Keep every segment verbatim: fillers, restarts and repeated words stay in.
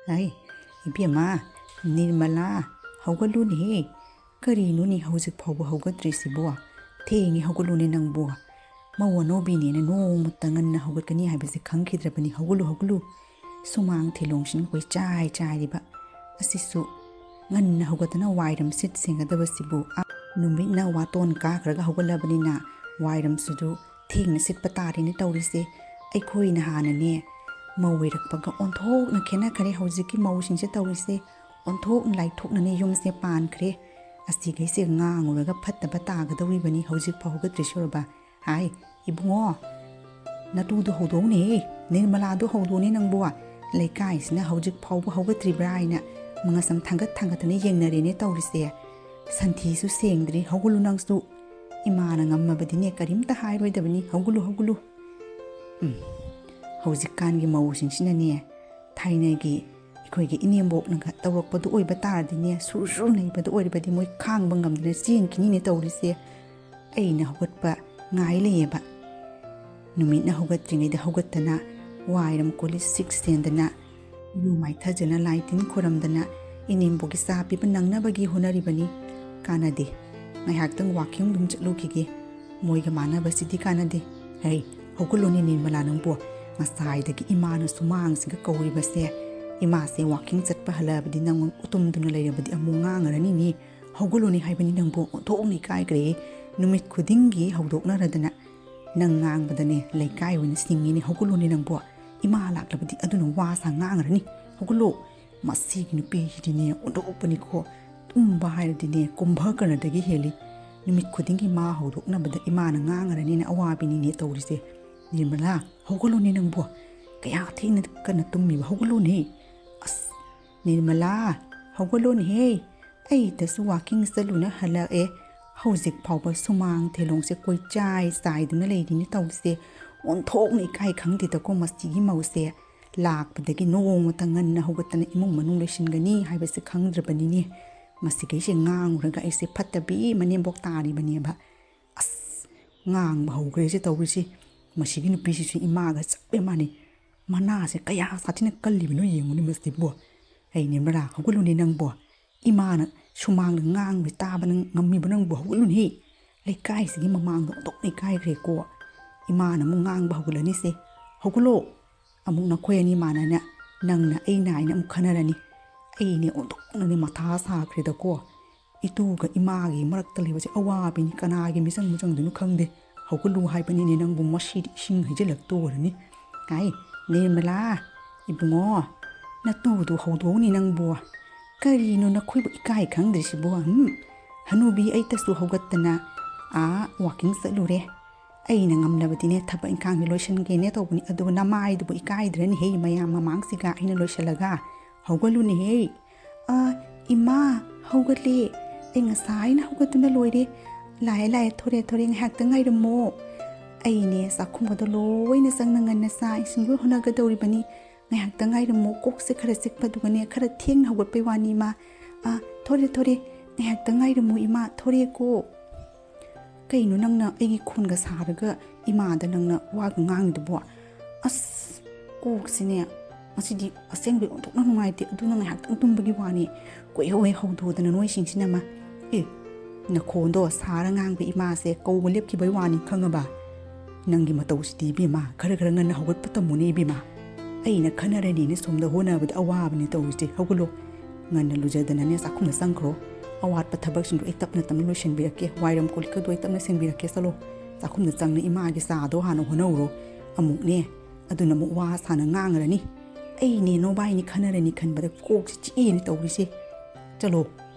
ꯑꯩ, ꯏꯕꯦꯝꯃ, ꯅꯤꯔꯃꯂꯥ, ꯍꯧꯒꯠꯂꯨꯅꯦꯍꯦ꯫ ꯀꯔꯤꯅꯣꯅꯦ ꯍꯧꯖꯤꯛ ꯐꯥꯎꯕ ꯍꯧꯒꯠꯇ꯭ꯔꯤꯁꯤꯕꯣ? ꯊꯦꯡꯉꯦ, ꯍꯧꯒꯠꯂꯨꯅꯦ ꯅꯪꯕꯨ꯫ ꯃꯧ ꯑꯅꯧꯕꯤꯅꯦꯅ ꯅꯣꯡꯃꯇ ꯉꯟꯅ ꯍꯧꯒꯠꯀꯅꯤ ꯍꯥꯏꯕꯁꯦ ꯈꯪꯈꯤꯗ꯭ꯔꯕꯅꯤ꯫ ꯍꯧꯒꯠꯂꯨ, ꯍꯧꯒꯠꯂꯨ꯫ ꯁꯨꯃꯥꯡ ꯊꯤꯂꯣꯡꯁꯤꯅ ꯀꯣꯏ ꯆꯥꯏ ꯆꯥꯏꯔꯤꯕ ꯑꯁꯤꯁꯨ, ꯉꯟꯅ ꯍꯧꯒꯠꯇꯅ ꯋꯥꯏꯔꯝ ꯁꯤꯠ ꯁꯦꯡꯒꯗꯕꯁꯤꯕꯨ, ꯑꯥ, ꯅꯨꯃꯤꯠꯅ ꯋꯥꯇꯣꯟ ꯀꯥꯈ꯭ꯔꯒ ꯍꯧꯒꯠꯂꯕꯅꯤꯅ ꯋꯥꯏꯔꯝꯁꯤꯁꯨ ꯊꯦꯡꯅ ꯁꯤꯠꯄ ꯇꯥꯔꯦꯅꯦ ꯇꯧꯔꯤꯁꯦ꯫ ꯑꯩꯈꯣꯏꯅ ꯍꯥꯟꯅꯅꯦ, ꯃꯧ ꯑꯣꯏꯔꯛꯄꯒ ꯑꯣꯟꯊꯣꯛꯅ ꯈꯦꯠꯅꯈ꯭ꯔꯦ ꯍꯧꯖꯤꯛꯀꯤ ꯃꯧꯁꯤꯡꯁꯦ ꯇꯧꯔꯤꯁꯦ꯫ ꯑꯣꯟꯊꯣꯛꯅ ꯂꯥꯏꯊꯣꯛꯅꯅꯦ ꯌꯨꯝꯁꯦ ꯄꯥꯟꯈ꯭ꯔꯦ꯫ ꯑꯁꯤꯈꯩꯁꯦ ꯉꯥꯡꯉꯨꯔꯒ ꯐꯠꯇꯕ ꯇꯥꯒꯗꯧꯔꯤꯕꯅꯤ ꯍꯧꯖꯤꯛ ꯐꯥꯎ ꯍꯧꯒꯠꯇ꯭ꯔꯤꯁꯤꯔꯕ꯫ ꯍꯥꯏ, ꯏꯕꯨꯡꯉꯣ, ꯅꯇꯨꯗꯣ ꯍꯧꯗꯣꯛꯎꯅꯦꯍꯦ, ꯅꯤꯔꯃꯂꯥꯗꯣ ꯍꯧꯗꯣꯛꯎꯅꯦ ꯅꯪꯕꯨ꯫ ꯂꯩꯀꯥꯏꯁꯤꯅ ꯍꯧꯖꯤꯛ ꯐꯥꯎꯕ ꯍꯧꯒꯠꯇ꯭ꯔꯤꯕ꯭ꯔꯥ ꯍꯥꯏꯅ ꯃꯉꯛꯁꯝ ꯊꯥꯡꯒꯠ ꯊꯥꯡꯒꯠꯇꯅ ꯌꯦꯡꯅꯔꯦꯅꯦ ꯇꯧꯔꯤꯁꯦ꯫ ꯁꯟꯊꯤꯁꯨ ꯁꯦꯡꯗ꯭ꯔꯤ, ꯍꯧꯒꯠꯂꯨ ꯅꯪꯁꯨ꯫ ꯏꯃꯥꯅ ꯉꯝꯃꯕꯗꯤꯅꯦ ꯀꯔꯤꯝꯇ ꯍꯥꯏꯔꯣꯏꯗꯕꯅꯤ, ꯍꯧꯒꯠꯂꯨ, ꯍꯧꯒꯠꯂꯨ꯫ ꯎꯝ, ꯍꯧꯖꯤꯛꯀꯥꯟꯒꯤ ꯃꯧꯁꯤꯡꯁꯤꯅꯅꯦ, ꯊꯥꯏꯅꯒꯤ ꯑꯩꯈꯣꯏꯒꯤ ꯏꯅꯦꯝꯕꯣꯛꯅꯒ ꯇꯧꯔꯛꯄꯗꯨ ꯑꯣꯏꯕ ꯇꯥꯔꯗꯤꯅꯦ, ꯁꯨꯔ ꯁꯨꯔ ꯅꯩꯕꯗꯨ ꯑꯣꯏꯔꯕꯗꯤ ꯃꯣꯏ ꯈꯥꯡꯕ ꯉꯝꯗꯅ ꯆꯦꯟꯈꯤꯅꯤꯅꯦ ꯇꯧꯔꯤꯁꯦ꯫ ꯑꯩꯅ ꯍꯧꯒꯠꯄ ꯉꯥꯏ ꯂꯩꯌꯦꯕ꯫ ꯅꯨꯃꯤꯠꯅ ꯍꯧꯒꯠꯇ꯭ꯔꯤꯉꯩꯗ ꯍꯧꯒꯠꯇꯅ, ꯋꯥꯏꯔꯝ ꯀꯣꯜꯂꯤꯛ ꯁꯤꯠ ꯁꯦꯡꯗꯅ, ꯏꯔꯨ ꯃꯥꯏꯊꯖꯅ, ꯂꯥꯏ ꯇꯤꯟ ꯈꯣꯏꯔꯝꯗꯅ, ꯏꯅꯦꯝꯕꯣꯛꯀꯤ ꯆꯥ ꯄꯤꯕ ꯅꯪꯅꯕꯒꯤ ꯍꯣꯠꯅꯔꯤꯕꯅꯤ꯫ ꯀꯥꯟꯅꯗꯦ꯫ ꯉꯥꯏꯍꯥꯛꯇꯪ walking ꯑꯗꯨꯝ ꯆꯠꯂꯨꯈꯤꯒꯦ꯫ ꯃꯣꯏꯒ ꯃꯥꯟꯅꯕꯁꯤꯗꯤ ꯀꯥꯟꯅꯗꯦ꯫ ꯍꯩ, ꯍꯧꯒꯠꯂꯣꯅꯦ ꯅꯤꯔꯃꯂꯥ ꯅꯪꯕꯨ꯫ ꯉꯁꯥꯏꯗꯒꯤ ꯏꯃꯥꯅ ꯁꯨꯃꯥꯡꯁꯤꯒ ꯀꯧꯔꯤꯕꯁꯦ, ꯏꯃꯥꯁꯦ walking ꯆꯠꯄ ꯍꯜꯂꯛꯑꯕꯗꯤ ꯅꯪ ꯎꯇꯨꯝꯗꯨꯅ ꯂꯩꯔꯕꯗꯤ ꯑꯃꯨꯛ ꯉꯥꯡꯉꯔꯅꯤꯅꯦ꯫ ꯍꯧꯒꯠꯂꯣꯅꯦ ꯍꯥꯏꯕꯅꯤ ꯅꯪꯕꯨ, ꯑꯣꯟꯊꯣꯛꯅ ꯏꯀꯥꯏꯈ꯭ꯔꯦ꯫ ꯅꯨꯃꯤꯠ ꯈꯨꯗꯤꯡꯒꯤ ꯍꯧꯗꯣꯛꯅꯔꯗꯅ꯫ ꯅꯪ ꯉꯥꯡꯕꯗꯅꯦ ꯂꯩꯀꯥꯏ ꯑꯣꯏꯅ ꯁꯤꯡꯉꯤꯅꯦ, ꯍꯧꯒꯠꯂꯣꯅꯦ ꯅꯪꯕꯣ꯫ ꯏꯃꯥ ꯂꯥꯛꯂꯕꯗꯤ ꯑꯗꯨꯅ ꯋꯥ ꯁꯥ ꯉꯥꯡꯉꯔꯅꯤ꯫ ꯍꯧꯒꯠꯂꯣ꯫ ꯃꯁꯤꯒꯤ ꯅꯨꯄꯤꯁꯤꯗꯤꯅꯦ ꯑꯣꯟꯊꯣꯛꯄꯅꯤꯀꯣ꯫ ꯇꯨꯝꯕ ꯍꯥꯏꯔꯗꯤꯅꯦ ꯀꯨꯝꯚꯀꯔꯅꯗꯒꯤ ꯍꯦꯜꯂꯤ꯫ ꯅꯨꯃꯤꯠ ꯈꯨꯗꯤꯡꯒꯤ ꯃꯥ ꯍꯧꯗꯣꯛꯅꯕꯗ ꯏꯃꯥꯅ ꯉꯥꯡꯉꯔꯅꯤꯅ ꯑꯋꯥꯕꯤꯅꯤꯅꯦ ꯇꯧꯔꯤꯁꯦ꯫ ꯅꯤꯔꯃꯂꯥ, ꯍꯧꯒꯠꯂꯣꯅꯦ ꯅꯪꯕꯣ꯫ ꯀꯌꯥ ꯊꯦꯡꯅ ꯀꯟꯅ ꯇꯨꯝꯃꯤꯕ, ꯍꯧꯒꯠꯂꯣꯅꯦ꯫ ꯑꯁ, ꯅꯤꯔꯃꯂꯥ, ꯍꯧꯒꯠꯂꯣꯅꯦꯍꯦ꯫ ꯑꯩꯗꯁꯨ walking ꯆꯠꯂꯨꯅ ꯍꯜꯂꯛꯑꯦ꯫ ꯍꯧꯖꯤꯛ ꯐꯥꯎꯕ ꯁꯨꯃꯥꯡ ꯊꯦꯂꯣꯡꯁꯦ ꯀꯣꯏꯆꯥꯏ ꯆꯥꯏꯗꯨꯅ ꯂꯩꯔꯤꯅꯦ ꯇꯧꯔꯤꯁꯦ꯫ ꯑꯣꯟꯊꯣꯛꯅ ꯏꯀꯥꯏ ꯈꯪꯗꯦꯗꯀꯣ ꯃꯁꯤꯒꯤ ꯃꯧꯁꯦ꯫ ꯂꯥꯛꯄꯗꯒꯤ ꯅꯣꯡꯃꯇ ꯉꯟꯅ ꯍꯧꯒꯠꯇꯅ ꯏꯃꯨꯡ ꯃꯅꯨꯡ ꯂꯣꯏꯁꯤꯟꯒꯅꯤ ꯍꯥꯏꯕꯁꯦ ꯈꯪꯗ꯭ꯔꯕꯅꯤꯅꯦ꯫ ꯃꯁꯤꯈꯩꯁꯦ ꯉꯥꯡꯉꯨꯔꯒ ꯑꯩꯁꯦ ꯐꯠꯇꯕꯤ ꯃꯅꯦꯝꯕꯣꯛ ꯇꯥꯔꯤꯕꯅꯦꯕ꯫ ꯑꯁ, ꯉꯥꯡꯕ ꯍꯧꯈ꯭ꯔꯦꯁꯦ ꯇꯧꯔꯤꯁꯦ꯫ ꯃꯁꯤꯒꯤ ꯅꯨꯄꯤꯁꯤꯁꯨ ꯏꯃꯥꯒ ꯆꯞ ꯃꯥꯟꯅꯩ꯫ ꯃꯅꯥꯁꯦ ꯀꯌꯥ ꯁꯥꯊꯤꯅ ꯀꯜꯂꯤꯕꯅꯣ ꯌꯦꯡꯉꯨꯅꯦ ꯃꯁꯤꯕꯣ꯫ ꯑꯩ ꯅꯤꯔꯃꯂꯥ, ꯍꯧꯒꯠꯂꯨꯅꯦ ꯅꯪꯕꯣ꯫ ꯏꯃꯥꯅ ꯁꯨꯃꯥꯡꯗ ꯉꯥꯡꯕꯁꯤ ꯇꯥꯕ ꯅꯪ ꯉꯝꯃꯤꯕ ꯅꯪꯕꯨ? ꯍꯧꯒꯠꯂꯨꯅꯦꯍꯦ꯫ ꯂꯩꯀꯥꯏꯁꯤꯒꯤ ꯃꯃꯥꯡꯗ ꯑꯣꯟꯊꯣꯛꯅ ꯏꯀꯥꯏꯈ꯭ꯔꯦꯀꯣ꯫ ꯏꯃꯥꯅ ꯑꯃꯨꯛ ꯉꯥꯡꯕ ꯍꯧꯒꯠꯂꯅꯤꯁꯦ꯫ ꯍꯧꯒꯠꯂꯣ꯫ ꯑꯃꯨꯛ ꯅꯈꯣꯏ ꯑꯅꯤ ꯃꯥꯟꯅꯅ ꯅꯪꯅ ꯑꯩ ꯅꯥꯏꯅ ꯑꯃꯨꯛ ꯈꯟꯅꯔꯅꯤ꯫ ꯑꯩꯅꯦ ꯑꯣꯟꯊꯣꯛꯅꯅꯦ ꯃꯊꯥ ꯁꯥꯈ꯭ꯔꯦꯗꯀꯣ꯫ ꯏꯇꯨꯒ ꯏꯃꯥꯒꯤ ꯃꯔꯛꯇ ꯂꯩꯕꯁꯦ ꯑꯋꯥꯕꯤꯅꯤ꯫ ꯀꯅꯥꯒꯤ ꯃꯤꯆꯪ ꯃꯤꯆꯪꯗꯨꯅꯣ ꯈꯪꯗꯦ꯫ ꯍꯧꯒꯠꯂꯨ ꯍꯥꯏꯕꯅꯤꯅꯦ ꯅꯪꯕꯨ, ꯃꯁꯤꯗꯤ ꯏꯁꯤꯡ ꯍꯩꯖꯤꯜꯂꯛꯇꯣꯔꯅꯤ꯫ ꯍꯥꯏ, ꯅꯤꯔꯃꯂꯥ, ꯏꯕꯨꯡꯉꯣ, ꯅꯇꯨꯗꯨ ꯍꯧꯗꯣꯛꯎꯅꯤ ꯅꯪꯕꯨ꯫ ꯀꯔꯤꯅꯣ ꯅꯈꯣꯏꯕꯨ ꯏꯀꯥꯏ ꯈꯪꯗ꯭ꯔꯤꯁꯤꯕꯣ? ꯍꯝ? ꯍꯅꯨꯕꯤ ꯑꯩꯇꯁꯨ ꯍꯧꯒꯠꯇꯅ ꯑꯥ ꯋꯥꯀꯤꯡ ꯆꯠꯂꯨꯔꯦ꯫ ꯑꯩꯅ ꯉꯝꯅꯕꯗꯤꯅꯦ ꯊꯕꯛ ꯏꯪꯈꯥꯡꯗꯤ ꯂꯣꯏꯁꯤꯟꯒꯦꯅꯦ ꯇꯧꯕꯅꯤ, ꯑꯗꯨꯒ ꯅꯃꯥꯏꯗꯨꯕꯨ ꯏꯀꯥꯏꯗ꯭ꯔꯅꯤꯍꯦ, ꯃꯌꯥꯝ ꯃꯃꯥꯡꯁꯤꯒ ꯑꯩꯅ ꯂꯣꯏꯁꯤꯜꯂꯒ꯫ ꯍꯧꯒꯠꯂꯨꯅꯦꯍꯦ꯫ ꯑ, ꯏꯃꯥ, ꯍꯧꯒꯠꯂꯦ꯫ ꯑꯩ ꯉꯁꯥꯏꯅ ꯍꯧꯒꯠꯇꯨꯅ ꯂꯣꯏꯔꯦ꯫ ꯂꯥꯛꯑꯦ, ꯂꯥꯛꯑꯦ, ꯊꯣꯔꯦ, ꯊꯣꯔꯦ, ꯉꯥꯏꯍꯥꯛꯇꯪ ꯉꯥꯏꯔꯝꯃꯣ꯫ ꯑꯩꯅꯦ ꯆꯥꯛꯈꯨꯝꯒꯗꯣ ꯂꯣꯏꯅ ꯆꯪꯅ ꯉꯟꯅ ꯆꯥꯛ ꯏꯁꯤꯡ ꯂꯣꯏ ꯍꯣꯠꯅꯒꯗꯧꯔꯤꯕꯅꯤ꯫ ꯉꯥꯏꯍꯥꯛꯇꯪ ꯉꯥꯏꯔꯝꯃꯣ, ꯀꯣꯛꯁꯦ ꯈꯔ ꯆꯤꯛꯄꯗꯨꯒꯅꯦ ꯈꯔ ꯊꯦꯡꯅ ꯍꯧꯒꯠꯄꯩ ꯋꯥꯅꯤ, ꯏꯃꯥ꯫ ꯑ, ꯊꯣꯔꯦ, ꯊꯣꯔꯦ, ꯉꯥꯏꯍꯥꯛꯇꯪ ꯉꯥꯏꯔꯝꯃꯣ, ꯏꯃꯥ, ꯊꯣꯔꯦꯀꯣ꯫ ꯀꯩꯅꯣ ꯅꯪꯅ ꯑꯩꯒꯤ ꯈꯣꯟꯒ ꯁꯥꯔꯒ ꯏꯃꯥꯗ ꯅꯪꯅ ꯋꯥꯒ ꯉꯥꯡꯉꯤꯗꯨꯕꯣ? ꯑꯁ, ꯀꯣꯛꯁꯤꯅꯦ, ꯉꯁꯤꯗꯤ ꯑꯁꯦꯡꯕꯩ ꯑꯣꯟꯊꯣꯛꯅ ꯅꯨꯡꯉꯥꯏꯇꯦ, ꯑꯗꯨꯅ ꯉꯥꯏꯍꯥꯛꯇꯪ ꯇꯨꯝꯕꯒꯤ ꯋꯥꯅꯤ꯫ ꯀꯣꯏꯍꯧ ꯍꯦꯛ ꯍꯧꯗꯣꯛꯗꯅ ꯅꯣꯏꯁꯤꯡꯁꯤꯅ ꯑꯃ꯫ ꯑꯦ, ꯅꯈꯣꯟꯗꯣ ꯁꯥꯔ ꯉꯥꯡꯕ ꯏꯃꯥꯁꯦ ꯀꯧꯕ ꯂꯦꯞꯈꯤꯕꯩ ꯋꯥꯅꯤ, ꯈꯪꯉꯕ? ꯅꯪꯒꯤ ꯃꯇꯧꯁꯤꯗꯤ ꯏꯕꯦꯝꯃ, ꯈꯔ ꯈꯔ ꯉꯟꯅ ꯍꯧꯒꯠꯄ ꯇꯝꯃꯨꯅꯦ ꯏꯕꯦꯝꯃ꯫ ꯑꯩꯅ ꯈꯟꯅꯔꯅꯤꯅ ꯁꯣꯝꯗ ꯍꯣꯠꯅꯕꯗ ꯑꯋꯥꯕꯅꯤ ꯇꯧꯔꯤꯁꯦ꯫ ꯍꯧꯒꯠꯂꯣ, ꯉꯟꯅ ꯂꯨꯖꯗꯅꯅꯦ ꯆꯥꯛꯈꯨꯝꯗ ꯆꯪꯈ꯭ꯔꯣ꯫ ꯑꯋꯥꯠꯄ ꯊꯕꯛꯁꯤꯡꯗꯣ ꯑꯩ ꯇꯞꯅ ꯇꯞꯅ ꯂꯣꯏꯁꯤꯟꯕꯤꯔꯛꯀꯦ꯫ ꯋꯥꯏꯔꯝ ꯀꯣꯜꯂꯤꯛꯀꯗꯣ ꯑꯩ ꯇꯞꯅ ꯁꯦꯡꯕꯤꯔꯛꯀꯦ꯫ ꯆꯠꯂꯣ, ꯆꯥꯛꯈꯨꯝꯗ ꯆꯪꯅ ꯏꯃꯥꯒꯤ ꯆꯥꯗꯣ ꯍꯥꯟꯅ ꯍꯣꯠꯅꯧꯔꯣ꯫ ꯑꯃꯨꯛꯅꯦ, ꯑꯗꯨꯅ ꯑꯃꯨꯛ ꯋꯥ ꯁꯥꯅ ꯉꯥꯡꯉꯔꯅꯤ꯫ ꯑꯩꯅꯦ ꯅꯣꯕꯥꯏꯅꯤ ꯈꯟꯅꯔꯅꯤ ꯈꯟꯕꯗ ꯀꯣꯛꯁꯤ ꯆꯤꯛꯏꯅꯦ ꯇꯧꯔꯤꯁꯦ꯫ ꯆꯠꯂꯣ,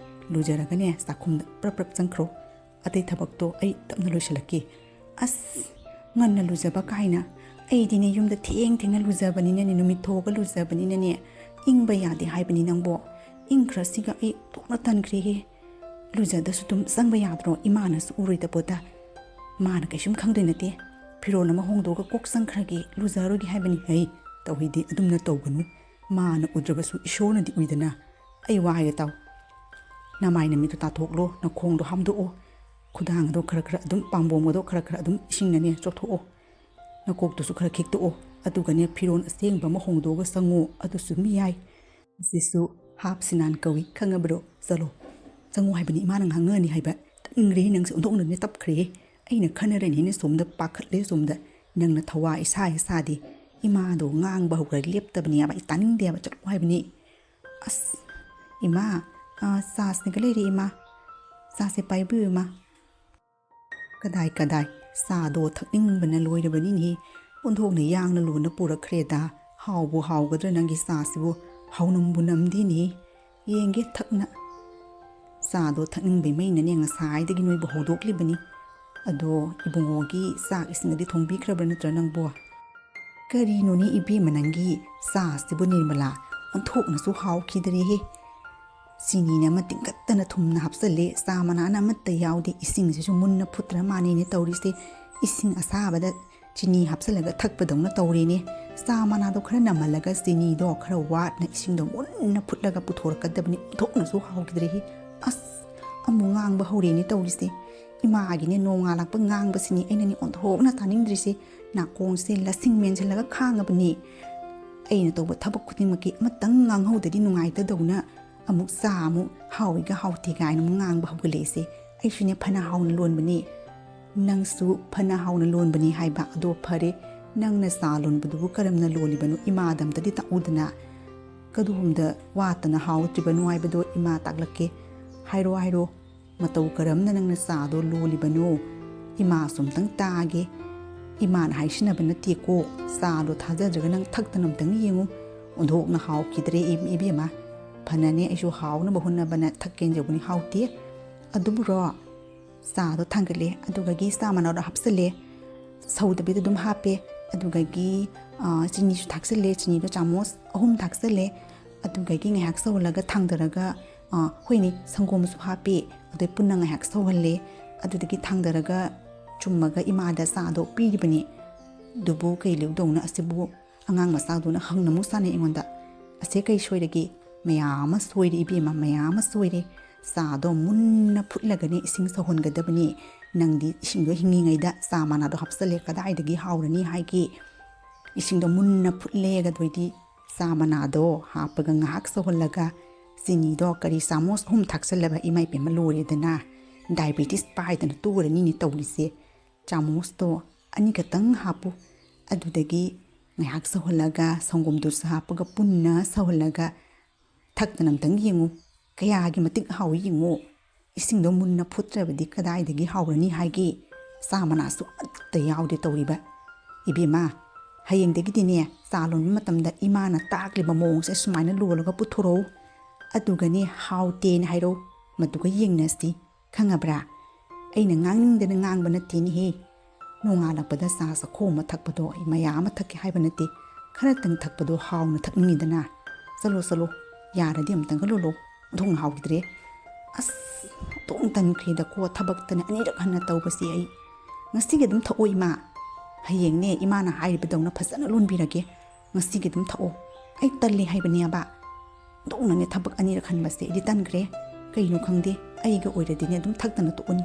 ꯂꯨꯖꯔꯒꯅꯦ ꯆꯥꯛꯈꯨꯝꯗ ꯄ꯭ꯔꯞ ꯄ꯭ꯔꯞ ꯆꯪꯈ꯭ꯔꯣ꯫ ꯑꯇꯩ ꯊꯕꯛꯇꯣ ꯑꯩ ꯇꯞꯅ ꯂꯣꯏꯁꯤꯜꯂꯛꯀꯦ꯫ ꯑꯁ, ꯉꯟꯅ ꯂꯨꯖꯕ ꯀꯥꯏꯅ꯫ ꯑꯩꯗꯤꯅꯦ ꯌꯨꯝꯗ ꯊꯦꯡ ꯊꯦꯡꯅ ꯂꯨꯖꯕꯅꯤꯅꯅꯦ, ꯅꯨꯃꯤꯠ ꯊꯣꯛꯑꯒ ꯂꯨꯖꯕꯅꯤꯅꯅꯦ, ꯏꯪꯕ ꯌꯥꯗꯦ ꯍꯥꯏꯕꯅꯤ ꯅꯪꯕꯣ꯫ ꯏꯪꯈ꯭ꯔꯁꯤꯒ ꯑꯩ ꯊꯣꯛꯅ ꯇꯟꯈ꯭ꯔꯦꯍꯦ꯫ ꯂꯨꯖꯗꯁꯨ ꯑꯗꯨꯝ ꯆꯪꯕ ꯌꯥꯗ꯭ꯔꯣ? ꯏꯃꯥꯅꯁꯨ ꯎꯔꯣꯏꯗ ꯄꯣꯠꯇ꯫ ꯃꯥꯅ ꯀꯩꯁꯨꯝ ꯈꯪꯗꯣꯏ ꯅꯠꯇꯦ꯫ ꯐꯤꯔꯣꯜ ꯑꯃ ꯍꯣꯡꯗꯣꯛꯑꯒ ꯀꯣꯛ ꯆꯪꯈ꯭ꯔꯒꯦ, ꯂꯨꯖꯔꯣꯏꯒꯦ ꯍꯥꯏꯕꯅꯤ꯫ ꯍꯩ, ꯇꯧꯍꯩꯗꯦ, ꯑꯗꯨꯝꯅ ꯇꯧꯒꯅꯨ꯫ ꯃꯥꯅ ꯎꯗ꯭ꯔꯕꯁꯨ ꯏꯁꯣꯔꯅꯗꯤ ꯎꯏꯗꯅ꯫ ꯑꯩ ꯋꯥ ꯍꯥꯏꯒꯦ ꯇꯥꯎ꯫ ꯅꯃꯥꯏ ꯅꯃꯤꯠꯇꯣ ꯇꯥꯊꯣꯛꯂꯣ, ꯅꯈꯣꯡꯗꯣ ꯍꯥꯝꯗꯣꯛꯑꯣ꯫ ꯈꯨꯗꯥꯡꯗꯣ ꯈꯔ ꯈꯔ ꯑꯗꯨꯝ, ꯄꯥꯝꯕꯣꯝꯒꯗꯣ ꯈꯔ ꯈꯔ ꯑꯗꯨꯝ ꯏꯁꯤꯡꯅꯅꯦ ꯆꯣꯠꯊꯣꯛꯑꯣ꯫ ꯅꯀꯣꯛꯇꯨꯁꯨ ꯈꯔ ꯈꯤꯛꯇꯣꯛꯑꯣ꯫ ꯑꯗꯨꯒꯅꯦ ꯐꯤꯔꯣꯜ ꯑꯁꯦꯡꯕ ꯑꯃ ꯍꯣꯡꯗꯣꯛꯑꯒ ꯆꯪꯉꯨ, ꯑꯗꯨꯁꯨ ꯃꯤ ꯌꯥꯏ꯫ ꯃꯁꯤꯁꯨ ꯍꯥꯞ ꯁꯤꯅꯥꯟ ꯀꯧꯏ, ꯈꯪꯉꯕ꯭ꯔꯣ? ꯆꯠꯂꯣ, ꯆꯪꯉꯨ ꯍꯥꯏꯕꯅꯤ, ꯏꯃꯥꯅ ꯉꯥꯡꯉꯛꯑꯅꯤ ꯍꯥꯏꯕ꯫ ꯇꯥꯅꯤꯡꯗ꯭ꯔꯦ ꯅꯪꯁꯦ, ꯑꯣꯟꯊꯣꯛꯅꯅꯦ ꯇꯞꯈ꯭ꯔꯦꯍꯦ꯫ ꯑꯩꯅ ꯈꯟꯅꯔꯅꯤꯅ ꯁꯣꯝꯗ ꯄꯥꯈꯠꯂꯦ, ꯁꯣꯝꯗ ꯅꯪꯅ ꯊꯋꯥ ꯏꯁꯥ ꯏꯁꯥꯗꯤ꯫ ꯏꯃꯥꯗꯣ ꯉꯥꯡꯕ ꯍꯧꯈ꯭ꯔ ꯂꯦꯞꯇꯕꯅꯦꯕ, ꯑꯩ ꯇꯥꯅꯤꯡꯗꯦꯕ, ꯆꯠꯂꯣ ꯍꯥꯏꯕꯅꯤ꯫ ꯑꯁ, ꯏꯃꯥ, ꯑꯥ, ꯆꯥꯁꯤꯒ ꯂꯩꯔꯦ ꯏꯃꯥ, ꯆꯥꯁꯦ ꯄꯥꯏꯕꯤꯌꯨ ꯏꯃꯥ꯫ ꯀꯗꯥꯏ ꯀꯗꯥꯏ, ꯆꯥꯗꯣ ꯊꯛꯅꯤꯡꯕꯅ ꯂꯣꯏꯔꯕꯅꯤꯅꯦꯍꯦ꯫ ꯑꯣꯟꯊꯣꯛꯅ ꯌꯥꯡꯅ ꯂꯨꯅ ꯄꯨꯔꯛꯈ꯭ꯔꯦꯗ꯫ ꯍꯥꯎꯕꯨ ꯍꯥꯎꯒꯗ꯭ꯔꯥ ꯅꯪꯒꯤ ꯆꯥꯁꯤꯕꯨ? ꯍꯥꯎꯅꯝꯕꯨ ꯅꯝꯗꯦꯅꯦꯍꯦ꯫ ꯌꯦꯡꯒꯦ ꯊꯛꯅ꯫ ꯆꯥꯗꯣ ꯊꯛꯅꯤꯡꯕꯩ ꯃꯩꯅꯅꯦ ꯉꯁꯥꯏꯗꯒꯤ ꯅꯣꯏꯕꯨ ꯍꯧꯗꯣꯛꯂꯤꯕꯅꯤ꯫ ꯑꯗꯣ ꯏꯕꯨꯡꯉꯣꯒꯤ ꯆꯥꯛ ꯏꯁꯤꯡꯒꯗꯤ ꯊꯣꯡꯕꯤꯈ꯭ꯔꯕ꯭ꯔꯥ ꯅꯠꯇ꯭ꯔ ꯅꯪꯕꯣ? ꯀꯔꯤꯅꯣꯅꯦ ꯏꯕꯦꯝꯃ ꯅꯪꯒꯤ ꯆꯥꯁꯤꯕꯨ ꯅꯤꯔꯃꯂꯥ? ꯑꯣꯟꯊꯣꯛꯅꯁꯨ ꯍꯥꯎꯈꯤꯗ꯭ꯔꯦꯍꯦ꯫ ꯆꯤꯅꯤꯅ ꯑꯃ ꯇꯤꯡꯈꯠꯇꯅ ꯊꯨꯝꯅ ꯍꯥꯞꯆꯜꯂꯦ, ꯆꯥ ꯃꯅꯥꯅ ꯑꯃꯠꯇ ꯌꯥꯎꯗꯦ, ꯏꯁꯤꯡꯁꯤꯁꯨ ꯃꯨꯟꯅ ꯐꯨꯠꯇ꯭ꯔ ꯃꯥꯅꯦꯅꯦ ꯇꯧꯔꯤꯁꯦ꯫ ꯏꯁꯤꯡ ꯑꯁꯥꯕꯗ ꯆꯤꯅꯤ ꯍꯥꯞꯆꯜꯂꯒ ꯊꯛꯄꯗꯧꯅ ꯇꯧꯔꯦꯅꯦ꯫ ꯆꯥ ꯃꯅꯥꯗꯣ ꯈꯔ ꯅꯝꯍꯜꯂꯒ ꯆꯤꯅꯤꯗꯣ ꯈꯔ ꯋꯥꯠꯅ ꯏꯁꯤꯡꯗꯣ ꯃꯨꯟꯅ ꯐꯨꯠꯂꯒ ꯄꯨꯊꯣꯔꯛꯀꯗꯕꯅꯤ꯫ ꯑꯣꯟꯊꯣꯛꯅꯁꯨ ꯍꯥꯎꯈꯤꯗ꯭ꯔꯦꯍꯦ꯫ ꯑꯁ, ꯑꯃꯨꯛ ꯉꯥꯡꯕ ꯍꯧꯔꯦꯅꯦ ꯇꯧꯔꯤꯁꯦ꯫ ꯏꯃꯥꯒꯤꯅꯦ ꯅꯣꯡꯉꯥꯜꯂꯛꯄ ꯉꯥꯡꯕꯁꯤꯅꯤ ꯑꯩꯅꯅꯦ ꯑꯣꯟꯊꯣꯛꯅ ꯇꯥꯅꯤꯡꯗ꯭ꯔꯤꯁꯦ꯫ ꯅꯥꯀꯣꯡꯁꯦ ꯂꯁꯤꯡ ꯃꯦꯟꯁꯤꯜꯂꯒ ꯈꯥꯡꯉꯕꯅꯤ꯫ ꯑꯩꯅ ꯇꯧꯕ ꯊꯕꯛ ꯈꯨꯗꯤꯡꯃꯛꯀꯤ ꯑꯃꯇꯪ ꯉꯥꯡꯍꯧꯗꯗꯤ ꯅꯨꯡꯉꯥꯏꯇꯗꯧꯅ ꯑꯃꯨꯛ ꯆꯥ ꯑꯃꯨꯛ ꯍꯥꯎꯏꯒ ꯍꯥꯎꯇꯦ ꯀꯥꯏꯅ ꯑꯃꯨꯛ ꯉꯥꯡꯕ ꯍꯧꯒꯠꯂꯛꯏꯁꯦ꯫ ꯑꯩꯁꯨꯅꯦ ꯐꯅ ꯍꯥꯎꯅ ꯂꯣꯟꯕꯅꯤ, ꯅꯪꯁꯨ ꯐꯅ ꯍꯥꯎꯅ ꯂꯣꯟꯕꯅꯤ ꯍꯥꯏꯕ꯫ ꯑꯗꯣ ꯐꯔꯦ, ꯅꯪꯅ ꯆꯥ ꯂꯣꯟꯕꯗꯨꯕꯨ ꯀꯔꯝꯅ ꯂꯣꯜꯂꯤꯕꯅꯣ? ꯏꯃꯥꯗ ꯑꯝꯇꯗꯤ ꯇꯥꯛꯎꯗꯅ꯫ ꯀꯗꯣꯝꯗ ꯋꯥꯠꯇꯅ ꯍꯥꯎꯗ꯭ꯔꯤꯕꯅꯣ ꯍꯥꯏꯕꯗꯣ ꯏꯃꯥ ꯇꯥꯛꯂꯛꯀꯦ꯫ ꯍꯥꯏꯔꯣ, ꯍꯥꯏꯔꯣ, ꯃꯇꯧ ꯀꯔꯝꯅ ꯅꯪꯅ ꯆꯥꯗꯣ ꯂꯣꯜꯂꯤꯕꯅꯣ? ꯏꯃꯥꯁꯨ ꯑꯝꯇꯪ ꯇꯥꯒꯦ꯫ ꯏꯃꯥꯅ ꯍꯥꯏꯁꯤꯟꯅꯕ ꯅꯠꯇꯦꯀꯣ꯫ ꯆꯥꯗꯣ ꯊꯥꯖꯗ꯭ꯔꯒ ꯅꯪ ꯊꯛꯇꯅ ꯑꯝꯇꯪ ꯌꯦꯡꯉꯨ꯫ ꯑꯣꯟꯊꯣꯛꯅ ꯍꯥꯎꯈꯤꯗ꯭ꯔꯦ ꯏ-, ꯏꯕꯦꯝꯃ꯫ ꯐꯅꯅꯦ ꯑꯩꯁꯨ ꯍꯥꯎꯅꯕ ꯍꯣꯠꯅꯕꯅ ꯊꯛꯀꯦꯅ ꯌꯧꯕꯅꯤ, ꯍꯥꯎꯇꯦ꯫ ꯑꯗꯨꯕꯨꯔꯣ, ꯆꯥꯗꯣ ꯊꯥꯡꯒꯠꯂꯦ, ꯑꯗꯨꯒꯒꯤ ꯆꯥ ꯃꯅꯥꯗꯣ ꯍꯥꯞꯆꯜꯂꯦ, ꯁꯧꯗꯕꯤꯗ ꯑꯗꯨꯝ ꯍꯥꯞꯄꯦ꯫ ꯑꯗꯨꯒꯒꯤ, ꯑ, ꯆꯤꯅꯤꯁꯨ ꯊꯥꯛꯆꯜꯂꯦ, ꯆꯤꯅꯤꯗꯣ ꯆꯥꯃꯣꯁ ꯑꯍꯨꯝ ꯊꯥꯛꯆꯜꯂꯦ꯫ ꯑꯗꯨꯒꯒꯤ ꯉꯥꯏꯍꯥꯛ ꯁꯧꯍꯜꯂꯒ ꯊꯥꯡꯗꯔꯒ, ꯑ, ꯍꯣꯏꯅꯦ, ꯁꯪꯒꯣꯝꯁꯨ ꯍꯥꯞꯄꯦ꯫ ꯑꯗꯩ ꯄꯨꯟꯅ ꯉꯥꯏꯍꯥꯛ ꯁꯧꯍꯜꯂꯦ꯫ ꯑꯗꯨꯗꯒꯤ ꯊꯥꯡꯗꯔꯒ ꯆꯨꯝꯃꯒ ꯏꯃꯥꯗ ꯆꯥꯗꯣ ꯄꯤꯔꯤꯕꯅꯤ꯫ ꯑꯗꯨꯕꯨ ꯀꯩ ꯂꯧꯗꯧꯅ ꯑꯁꯤꯕꯨ? ꯑꯉꯥꯡ ꯃꯆꯥꯗꯨꯅ ꯍꯪꯅ ꯑꯃꯨꯛ ꯁꯥꯟꯅꯩ ꯑꯩꯉꯣꯟꯗ꯫ "ꯑꯁꯦ ꯀꯩ ꯁꯣꯏꯔꯒꯦ?" "ꯃꯌꯥꯝ ꯑꯃ ꯁꯣꯏꯔꯦ ꯏꯕꯦꯝꯃ, ꯃꯌꯥꯝ ꯑꯃ ꯁꯣꯏꯔꯦ꯫ ꯆꯥꯗꯣ ꯃꯨꯟꯅ ꯐꯨꯠꯂꯒꯅꯦ ꯏꯁꯤꯡ ꯁꯧꯍꯟꯒꯗꯕꯅꯤ꯫ ꯅꯪꯗꯤ ꯏꯁꯤꯡꯗꯣ ꯍꯤꯡꯉꯤꯉꯩꯗ ꯆꯥ ꯃꯅꯥꯗꯣ ꯍꯥꯞꯆꯜꯂꯦ, ꯀꯗꯥꯏꯗꯒꯤ ꯍꯥꯎꯔꯅꯤ ꯍꯥꯏꯒꯦ?" ꯏꯁꯤꯡꯗꯣ ꯃꯨꯟꯅ ꯐꯨꯠꯂꯦ꯫ ꯑꯗꯨꯑꯣꯏꯗꯤ ꯆꯥ ꯃꯅꯥꯗꯣ ꯍꯥꯞꯄꯒ ꯉꯥꯏꯍꯥꯛ ꯁꯧꯍꯜꯂꯒ ꯆꯤꯅꯤꯗꯣ ꯀꯔꯤ ꯆꯥꯃꯣꯁ ꯑꯍꯨꯝ ꯊꯥꯛꯆꯜꯂꯕ, ꯏꯃꯥ ꯏꯄꯦꯝꯃ ꯂꯣꯏꯔꯦꯗꯅ꯫ ꯗꯥꯏꯕꯦꯇꯤꯁ ꯄꯥꯏꯗꯅ ꯇꯣꯔꯅꯤꯅꯦ ꯇꯧꯔꯤꯁꯦ꯫ ꯆꯥꯃꯣꯁꯇꯣ ꯑꯅꯤꯈꯛꯇꯪ ꯍꯥꯞꯄꯨ꯫ ꯑꯗꯨꯗꯒꯤ ꯉꯥꯏꯍꯥꯛ ꯁꯧꯍꯜꯂꯒ ꯁꯪꯒꯣꯝꯗꯨꯁꯨ ꯍꯥꯞꯄꯒ ꯄꯨꯟꯅ ꯁꯧꯍꯜꯂꯒ ꯊꯛꯇꯅ ꯑꯝꯇꯪ ꯌꯦꯡꯉꯨ, ꯀꯌꯥꯒꯤ ꯃꯇꯤꯛ ꯍꯥꯎꯏ ꯌꯦꯡꯉꯨ꯫ ꯏꯁꯤꯡꯗꯣ ꯃꯨꯟꯅ ꯐꯨꯠꯇ꯭ꯔꯕꯗꯤ ꯀꯗꯥꯏꯗꯒꯤ ꯍꯥꯎꯔꯅꯤ ꯍꯥꯏꯒꯦ? ꯆꯥ ꯃꯅꯥꯁꯨ ꯑꯃꯠꯇ ꯌꯥꯎꯗꯦ ꯇꯧꯔꯤꯕ꯫ ꯏꯕꯦꯝꯃ, ꯍꯌꯦꯡꯗꯒꯤꯗꯤꯅꯦ, ꯆꯥ ꯂꯣꯟꯕ ꯃꯇꯝꯗ ꯏꯃꯥꯅ ꯇꯥꯛꯂꯤꯕ ꯃꯑꯣꯡꯁꯦ ꯁꯨꯃꯥꯏꯅ ꯂꯣꯜꯂꯒ ꯄꯨꯊꯣꯔꯛꯎ꯫ ꯑꯗꯨꯒꯅꯦ, ꯍꯥꯎꯇꯦꯅ ꯍꯥꯏꯔꯧ, ꯃꯗꯨꯒ ꯌꯦꯡꯅꯁꯤ꯫ ꯈꯪꯉꯕ꯭ꯔꯥ? ꯑꯩꯅ ꯉꯥꯡꯅꯤꯡꯗꯅ ꯉꯥꯡꯕ ꯅꯠꯇꯦꯅꯦꯍꯦ꯫ ꯅꯣꯡꯉꯥꯜꯂꯛꯄꯗ ꯆꯥ ꯆꯥꯛꯈꯣꯝ ꯑꯃ ꯊꯛꯄꯗꯣ ꯑꯩ ꯃꯌꯥꯝ ꯑꯃ ꯊꯛꯀꯦ ꯍꯥꯏꯕ ꯅꯠꯇꯦ꯫ ꯈꯔꯇꯪ ꯊꯛꯄꯗꯣ ꯍꯥꯎꯅ ꯊꯛꯅꯤꯡꯉꯤꯗꯅ꯫ ꯆꯠꯂꯣ, ꯆꯠꯂꯣ, ꯌꯥꯔꯗꯤ ꯑꯃꯨꯛꯇꯪꯒ ꯂꯣꯜꯂꯣ꯫ ꯑꯣꯟꯊꯣꯛꯅ ꯍꯥꯎꯈꯤꯗ꯭ꯔꯦ꯫ ꯑꯁ, ꯑꯣꯟꯊꯣꯛꯅ ꯇꯟꯈ꯭ꯔꯦꯗꯀꯣ ꯊꯕꯛꯇꯅ ꯑꯅꯤꯔꯛ ꯍꯟꯅ ꯇꯧꯕꯁꯦ ꯑꯩ꯫ ꯉꯁꯤꯒꯤ ꯑꯗꯨꯝ ꯊꯛꯑꯣ ꯏꯃꯥ꯫ ꯍꯌꯦꯡꯅꯦ ꯏꯃꯥꯅ ꯍꯥꯏꯔꯤꯕꯗꯧꯅ ꯐꯖꯅ ꯂꯣꯟꯕꯤꯔꯒꯦ꯫ ꯉꯁꯤꯒꯤ ꯑꯗꯨꯝ ꯊꯛꯑꯣ꯫ ꯑꯩ ꯇꯜꯂꯦ ꯍꯥꯏꯕꯅꯦꯕ꯫ ꯑꯣꯟꯊꯣꯛꯅꯅꯦ ꯊꯕꯛ ꯑꯅꯤꯔꯛ ꯍꯟꯕꯁꯦ ꯑꯩꯗꯤ ꯇꯟꯈ꯭ꯔꯦ꯫ ꯀꯩꯅꯣ ꯈꯪꯗꯦ, ꯑꯩꯒ ꯑꯣꯏꯔꯗꯤꯅꯦ ꯑꯗꯨꯝ ꯊꯛꯇꯅ ꯇꯣꯛꯑꯅꯤ꯫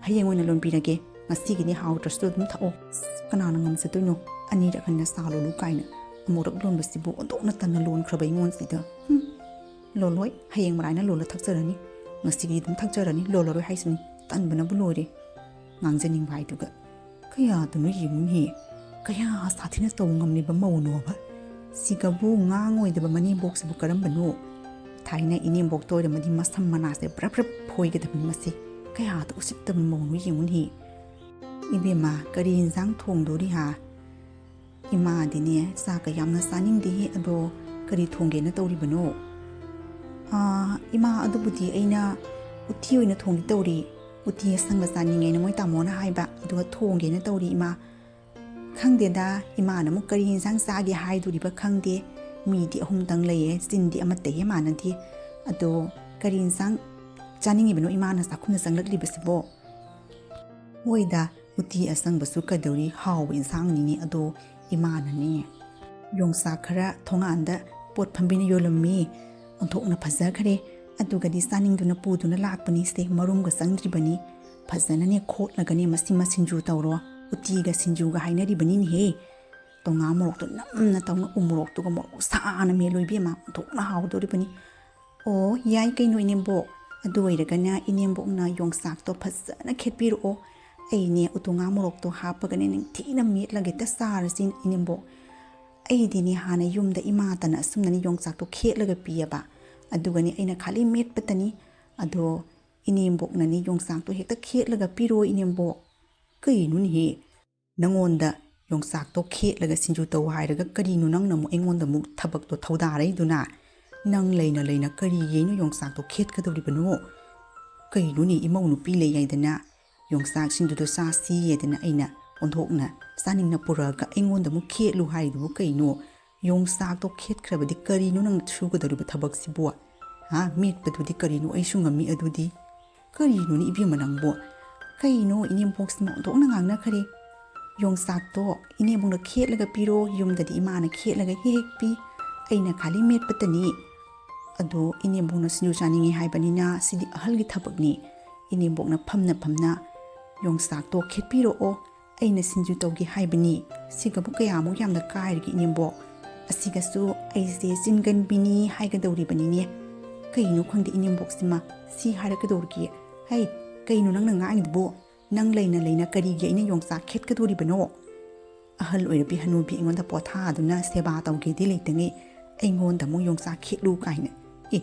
ꯍꯌꯦꯡ ꯑꯣꯏꯅ ꯂꯣꯟꯕꯤꯔꯒꯦ꯫ ꯉꯁꯤꯒꯤꯗꯤ ꯍꯥꯎꯗ꯭ꯔꯁꯨ ꯑꯗꯨꯝ ꯊꯛꯑꯣ꯫ ꯑꯁ, ꯀꯅꯥꯅ ꯉꯝꯖꯗꯣꯏꯅꯣ? ꯑꯅꯤꯔꯛ ꯍꯟꯅ ꯆꯥ ꯂꯣꯜꯂꯨ ꯀꯥꯏꯅ꯫ ꯑꯃꯨꯔꯛ ꯂꯣꯟꯕꯁꯤꯕꯨ ꯑꯣꯟꯊꯣꯛꯅ ꯇꯟꯅ ꯂꯣꯟꯈ꯭ꯔꯕ ꯑꯩꯉꯣꯟꯁꯤꯗ꯫ ꯍꯨꯝ꯫ ꯂꯣꯜꯂꯣꯏ꯫ ꯍꯌꯦꯡ ꯃꯔꯥꯏꯅ ꯂꯣꯜꯂ ꯊꯛꯆꯔꯅꯤ꯫ ꯉꯁꯤꯒꯤꯗꯤ ꯑꯗꯨꯝ ꯊꯛꯆꯔꯅꯤ꯫ ꯂꯣꯜꯂꯔꯣꯏ ꯍꯥꯏꯁꯤꯅꯤ꯫ ꯇꯟꯕꯅꯕꯨ ꯂꯣꯏꯔꯦ꯫ ꯉꯥꯡꯖꯅꯤꯡꯕ ꯍꯥꯏꯗꯨꯒ꯫ ꯀꯌꯥꯗꯨꯅꯣ ꯌꯦꯡꯉꯨꯅꯦ꯫ ꯀꯌꯥ ꯁꯥꯊꯤꯅ ꯇꯧ ꯉꯝꯂꯤꯕ ꯃꯧꯅꯣꯕ? ꯁꯤꯒꯕꯨ ꯉꯥꯡꯉꯣꯏꯗꯕ ꯃꯅꯦꯝꯕꯣꯛꯁꯤꯕꯨ ꯀꯔꯝꯕꯅꯣ? ꯊꯥꯏꯅ ꯏꯅꯦꯝꯕꯣꯛꯇ ꯑꯣꯏꯔꯝꯃꯗꯤ ꯃꯁꯝ ꯃꯅꯥꯁꯦ ꯕ꯭ꯔꯞ ꯕ꯭ꯔꯞ ꯐꯣꯏꯒꯗꯕꯅꯤ ꯃꯁꯤ꯫ ꯀꯌꯥꯗ ꯎꯁꯤꯠꯇꯕ ꯃꯧꯅꯣ ꯌꯦꯡꯉꯨꯅꯦ꯫ ꯏꯕꯦꯝꯃ, ꯀꯔꯤ ꯏꯟꯁꯥꯡ ꯊꯣꯡꯗꯣꯔꯤ ꯍꯥ? ꯏꯃꯥꯗꯤꯅꯦ ꯆꯥꯛꯀ ꯌꯥꯝꯅ ꯆꯥꯅꯤꯡꯗꯦꯍꯦ, ꯑꯗꯣ ꯀꯔꯤ ꯊꯣꯡꯒꯦꯅ ꯇꯧꯔꯤꯕꯅꯣ? ꯑꯥ, ꯏꯃꯥ, ꯑꯗꯨꯕꯨꯗꯤ ꯑꯩꯅ ꯎꯇꯤ ꯑꯣꯏꯅ ꯊꯣꯡꯒꯦ ꯇꯧꯔꯤ꯫ ꯎꯇꯤ ꯑꯁꯪꯕ ꯆꯥꯅꯤꯡꯉꯦꯅ ꯃꯣꯏ ꯇꯥꯃꯣꯅ ꯍꯥꯏꯕ, ꯑꯗꯨꯒ ꯊꯣꯡꯒꯦꯅ ꯇꯧꯔꯤ ꯏꯃꯥ꯫ ꯈꯪꯗꯦꯗ, ꯏꯃꯥꯅ ꯑꯃꯨꯛ ꯀꯔꯤ ꯏꯟꯁꯥꯡ ꯆꯥꯒꯦ ꯍꯥꯏꯗꯣꯔꯤꯕ ꯈꯪꯗꯦ꯫ ꯃꯤꯗꯤ ꯑꯍꯨꯝꯗꯪ ꯂꯩꯌꯦ, ꯆꯤꯟꯗꯤ ꯑꯃꯠꯇ ꯍꯦꯛ ꯃꯥꯟꯅꯗꯦ꯫ ꯑꯗꯣ ꯀꯔꯤ ꯏꯟꯁꯥꯡ ꯆꯥꯅꯤꯡꯉꯤꯕꯅꯣ ꯏꯃꯥꯅ ꯆꯥꯛꯈꯨꯝꯗ ꯆꯪꯂꯛꯂꯤꯕꯁꯤꯕꯣ? ꯍꯣꯏꯗ, ꯎꯇꯤ ꯑꯁꯪꯕꯁꯨ ꯀꯩꯗꯧꯔꯤ, ꯍꯥꯎꯕ ꯏꯟꯁꯥꯡꯅꯤꯅꯦ꯫ ꯑꯗꯣ ꯏꯃꯥꯅꯅꯦ, ꯌꯣꯡꯆꯥꯛ ꯈꯔ ꯊꯣꯡꯒꯥꯟꯗ ꯄꯣꯠ ꯐꯝꯕꯤꯅ ꯌꯣꯜꯂꯝꯃꯤ꯫ ꯑꯣꯟꯊꯣꯛꯅ ꯐꯖꯈ꯭ꯔꯦ꯫ ꯑꯗꯨꯒꯗꯤ ꯆꯥꯅꯤꯡꯗꯨꯅ ꯄꯨꯗꯨꯅ ꯂꯥꯛꯄꯅꯤꯁꯦ, ꯃꯔꯨꯝꯒ ꯆꯪꯗ꯭ꯔꯤꯕꯅꯤ꯫ ꯐꯖꯅꯅꯦ ꯈꯣꯠꯂꯒꯅꯦ ꯃꯁꯤꯃ ꯁꯤꯡꯖꯨ ꯇꯧꯔꯣ꯫ ꯎꯇꯤꯒ ꯁꯤꯡꯖꯨꯒ ꯍꯥꯏꯅꯔꯤꯕꯅꯤꯅꯦꯍꯦ꯫ ꯇꯣꯉꯥ ꯃꯣꯔꯣꯛꯇꯣ ꯅꯝꯅ ꯇꯧꯅ ꯎ ꯃꯣꯔꯣꯛꯇꯨꯒ ꯃꯣꯔꯣꯛ ꯁꯥꯅ ꯃꯦꯠꯂꯨ ꯏꯕꯦꯝꯃ, ꯑꯣꯟꯊꯣꯛꯅ ꯍꯥꯎꯗꯣꯔꯤꯕꯅꯤ꯫ ꯑꯣ, ꯌꯥꯏ ꯀꯩꯅꯣ ꯏꯅꯦꯝꯕꯣꯛ꯫ ꯑꯗꯨ ꯑꯣꯏꯔꯒꯅ ꯏꯅꯦꯝꯕꯣꯛꯅ ꯌꯣꯡꯆꯥꯛꯇꯣ ꯐꯖꯅ ꯈꯦꯠꯄꯤꯔꯛꯑꯣ꯫ ꯑꯩꯅꯦ ꯎꯇꯣꯡꯉꯥ ꯃꯣꯔꯣꯛꯇꯣ ꯍꯥꯞꯄꯒꯅꯦ ꯅꯤꯡꯊꯤꯅ ꯃꯦꯠꯂꯒ ꯍꯦꯛꯇ ꯆꯥꯔꯁꯤ ꯏꯅꯦꯝꯕꯣꯛ꯫ ꯑꯩꯗꯤꯅꯦ ꯍꯥꯟꯅ ꯌꯨꯝꯗ ꯏꯃꯥꯇꯅ ꯑꯁꯨꯝꯅꯅꯦ ꯌꯣꯡꯆꯥꯛꯇꯣ ꯈꯦꯠꯂꯒ ꯄꯤꯌꯦꯕ꯫ ꯑꯗꯨꯒꯅꯦ ꯑꯩꯅ ꯈꯥꯂꯤ ꯃꯦꯠꯄꯇꯅꯤ꯫ ꯑꯗꯣ ꯏꯅꯦꯝꯕꯣꯛꯅꯅꯦ ꯌꯣꯡꯆꯥꯛꯇꯣ ꯍꯦꯛꯇ ꯈꯦꯠꯂꯒ ꯄꯤꯔꯣ ꯏꯅꯦꯝꯕꯣꯛ꯫ ꯀꯩꯅꯣꯅꯦꯍꯦ? ꯅꯪꯉꯣꯟꯗ ꯌꯣꯡꯆꯥꯛꯇꯣ ꯈꯦꯠꯂꯒ ꯁꯤꯡꯖꯨ ꯇꯧ ꯍꯥꯏꯔꯒ ꯀꯔꯤꯅꯣ ꯅꯪꯅ ꯑꯃꯨꯛ ꯑꯩꯉꯣꯟꯗ ꯑꯃꯨꯛ ꯊꯕꯛꯇꯣ ꯊꯧꯗꯥꯔꯛꯏꯗꯨꯅ? ꯅꯪ ꯂꯩꯅ ꯂꯩꯅ ꯀꯔꯤꯒꯤꯅꯣ ꯌꯣꯡꯆꯥꯛꯇꯣ ꯈꯦꯠꯀꯗꯧꯔꯤꯕꯅꯣ? ꯀꯩꯅꯣꯅꯦ, ꯏꯃꯧ ꯅꯨꯄꯤ ꯂꯩ ꯍꯥꯏꯗꯅ ꯌꯣꯡꯆꯥꯛ ꯁꯤꯡꯖꯨꯗꯣ ꯆꯥꯁꯤ ꯍꯥꯏꯗꯅ ꯑꯩꯅ ꯑꯣꯟꯊꯣꯛꯅ ꯆꯥꯅꯤꯡꯅ ꯄꯨꯔꯛꯑꯒ ꯑꯩꯉꯣꯟꯗ ꯑꯃꯨꯛ ꯈꯦꯠꯂꯨ ꯍꯥꯏꯔꯤꯗꯨꯕꯨ ꯀꯩꯅꯣ? ꯌꯣꯡꯆꯥꯛꯇꯣ ꯈꯦꯠꯈ꯭ꯔꯕꯗꯤ ꯀꯔꯤꯅꯣ ꯅꯪ ꯁꯨꯒꯗꯧꯔꯤꯕ ꯊꯕꯛꯁꯤꯕꯨ? ꯍꯥ? ꯃꯦꯠꯄꯗꯨꯗꯤ ꯀꯔꯤꯅꯣ ꯑꯩꯁꯨ ꯉꯝꯃꯤ ꯑꯗꯨꯗꯤ? ꯀꯔꯤꯅꯣꯅꯦ ꯏꯕꯦꯝꯃ ꯅꯪꯕꯨ? ꯀꯩꯅꯣ ꯏꯅꯦꯝꯕꯣꯛꯁꯤꯃ ꯑꯣꯟꯊꯣꯛꯅ ꯉꯥꯡꯅꯈ꯭ꯔꯦ꯫ ꯌꯣꯡꯆꯥꯛꯇꯣ ꯏꯅꯦꯝꯕꯣꯛꯅ ꯈꯦꯠꯂꯒ ꯄꯤꯔꯣ, ꯌꯨꯝꯗꯗꯤ ꯏꯃꯥꯅ ꯈꯦꯠꯂꯒ ꯍꯦꯛ ꯍꯦꯛ ꯄꯤ, ꯑꯩꯅ ꯈꯥꯂꯤ ꯃꯦꯠꯄꯇꯅꯤ꯫ ꯑꯗꯣ ꯏꯅꯦꯝꯕꯣꯛꯅ ꯁꯤꯡꯖꯨ ꯆꯥꯅꯤꯡꯉꯤ ꯍꯥꯏꯕꯅꯤꯅ ꯁꯤꯗꯤ ꯑꯍꯜꯒꯤ ꯊꯕꯛꯅꯤ꯫ ꯏꯅꯦꯝꯕꯣꯛꯅ ꯐꯝꯅ ꯐꯝꯅ ꯌꯣꯡꯆꯥꯛꯇꯣ ꯈꯦꯠꯄꯤꯔꯛꯑꯣ, ꯑꯩꯅ ꯁꯤꯡꯖꯨ ꯇꯧꯒꯦ ꯍꯥꯏꯕꯅꯤ꯫ ꯁꯤꯒꯕꯨ ꯀꯌꯥꯃꯨꯛ ꯌꯥꯝꯅ ꯀꯥꯏꯔꯒꯦ ꯏꯅꯦꯝꯕꯣꯛ? ꯑꯁꯤꯒꯁꯨ ꯑꯩꯁꯦ ꯆꯤꯟꯒꯟꯕꯤꯅꯤ ꯍꯥꯏꯒꯗꯧꯔꯤꯕꯅꯤꯅꯦ꯫ ꯀꯩꯅꯣ ꯈꯪꯗꯦ ꯏꯅꯦꯝꯕꯣꯛꯁꯤꯃ ꯁꯤ ꯍꯥꯏꯔꯛꯀꯗꯧꯔꯤꯒꯦ꯫ ꯍꯩ, ꯀꯩꯅꯣ ꯅꯪꯅ ꯉꯥꯡꯉꯤꯗꯨꯕꯣ? ꯅꯪ ꯂꯩꯅ ꯂꯩꯅ ꯀꯔꯤꯒꯤ ꯑꯩꯅ ꯌꯣꯡꯆꯥꯛ ꯈꯦꯠꯀꯗꯣꯔꯤꯕꯅꯣ? ꯑꯍꯜ ꯑꯣꯏꯔꯕꯤ ꯍꯅꯨꯕꯤ ꯑꯩꯉꯣꯟꯗ ꯄꯣꯊꯥꯗꯨꯅ ꯁꯦꯕꯥ ꯇꯧꯒꯦꯗꯤ ꯂꯩꯇꯉꯩ ꯑꯩꯉꯣꯟꯗ ꯑꯃꯨꯛ ꯌꯣꯡꯆꯥꯛ ꯈꯦꯠꯂꯨ ꯀꯥꯏꯅ꯫ ꯑꯦ,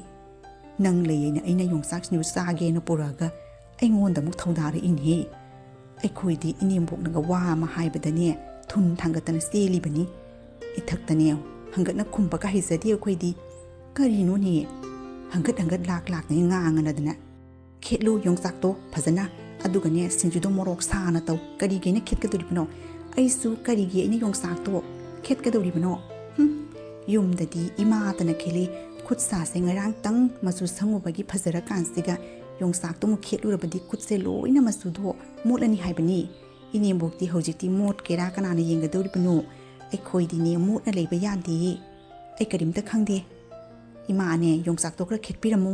ꯅꯪ ꯂꯩꯌꯦꯅ ꯑꯩꯅ ꯌꯣꯡꯆꯥꯛ ꯁꯤꯡꯖꯨ ꯆꯥꯒꯦꯅ ꯄꯨꯔꯛꯑꯒ ꯑꯩꯉꯣꯟꯗ ꯑꯃꯨꯛ ꯊꯧꯗꯥꯔꯛꯏꯅꯦꯍꯦ꯫ ꯑꯩꯈꯣꯏꯗꯤ ꯏꯅꯦꯝꯕꯣꯛꯅꯒ ꯋꯥ ꯑꯃ ꯍꯥꯏꯕꯗꯅꯦ ꯊꯨꯟ ꯊꯥꯡꯒꯠꯇꯅ ꯆꯦꯜꯂꯤꯕꯅꯤ꯫ ꯏꯊꯛꯇꯅꯦ ꯍꯪꯒꯠꯅ ꯈꯨꯝꯕꯒ ꯍꯩꯖꯗꯦ ꯑꯩꯈꯣꯏꯗꯤ꯫ ꯀꯔꯤꯅꯣꯅꯦ? ꯍꯪꯒꯠ ꯍꯪꯒꯠ ꯂꯥꯛ ꯂꯥꯛꯇꯅ ꯉꯥꯡꯉꯅꯗꯅ꯫ ꯈꯦꯠꯂꯨ ꯌꯣꯡꯆꯥꯛꯇꯣ ꯐꯖꯅ, ꯑꯗꯨꯒꯅꯦ ꯁꯤꯡꯖꯨꯗꯣ ꯃꯣꯔꯣꯛ ꯁꯥꯅ ꯇꯧ꯫ ꯀꯔꯤꯒꯤ ꯑꯩꯅ ꯈꯦꯠꯀꯗꯣꯔꯤꯕꯅꯣ? ꯑꯩꯁꯨ ꯀꯔꯤꯒꯤ ꯑꯩꯅ ꯌꯣꯡꯆꯥꯛꯇꯣ ꯈꯦꯠꯀꯗꯧꯔꯤꯕꯅꯣ? ꯍꯨꯝ, ꯌꯨꯝꯗꯗꯤ ꯏꯃꯥꯇꯅ ꯈꯦꯠꯂꯤ꯫ ꯈꯨꯠ ꯁꯥꯁꯦ ꯉꯔꯥꯡꯇꯪ ꯃꯆꯨ ꯁꯪꯉꯨꯕꯒꯤ ꯐꯖꯔꯀꯥꯟꯁꯤꯒ ꯌꯣꯡꯆꯥꯛꯇꯣ ꯑꯃꯨꯛ ꯈꯦꯠꯂꯨꯔꯕꯗꯤ ꯈꯨꯠꯁꯦ ꯂꯣꯏꯅ ꯃꯆꯨꯗꯣ ꯃꯣꯠꯂꯅꯤ ꯍꯥꯏꯕꯅꯤ꯫ ꯏꯅꯦꯝꯕꯣꯛꯇꯤ ꯍꯧꯖꯤꯛꯇꯤ ꯃꯣꯠꯀꯦꯔꯥ ꯀꯅꯥꯅ ꯌꯦꯡꯒꯗꯧꯔꯤꯕꯅꯣ? ꯑꯩꯈꯣꯏꯗꯤꯅꯦ ꯃꯣꯠꯅ ꯂꯩꯕ ꯌꯥꯗꯦꯌꯦ꯫ ꯑꯩ ꯀꯔꯤꯝꯇ ꯈꯪꯗꯦ꯫ ꯏꯃꯥꯅꯦ ꯌꯣꯡꯆꯥꯛꯇꯣ ꯈꯔ ꯈꯦꯠꯄꯤꯔꯝꯃꯨ꯫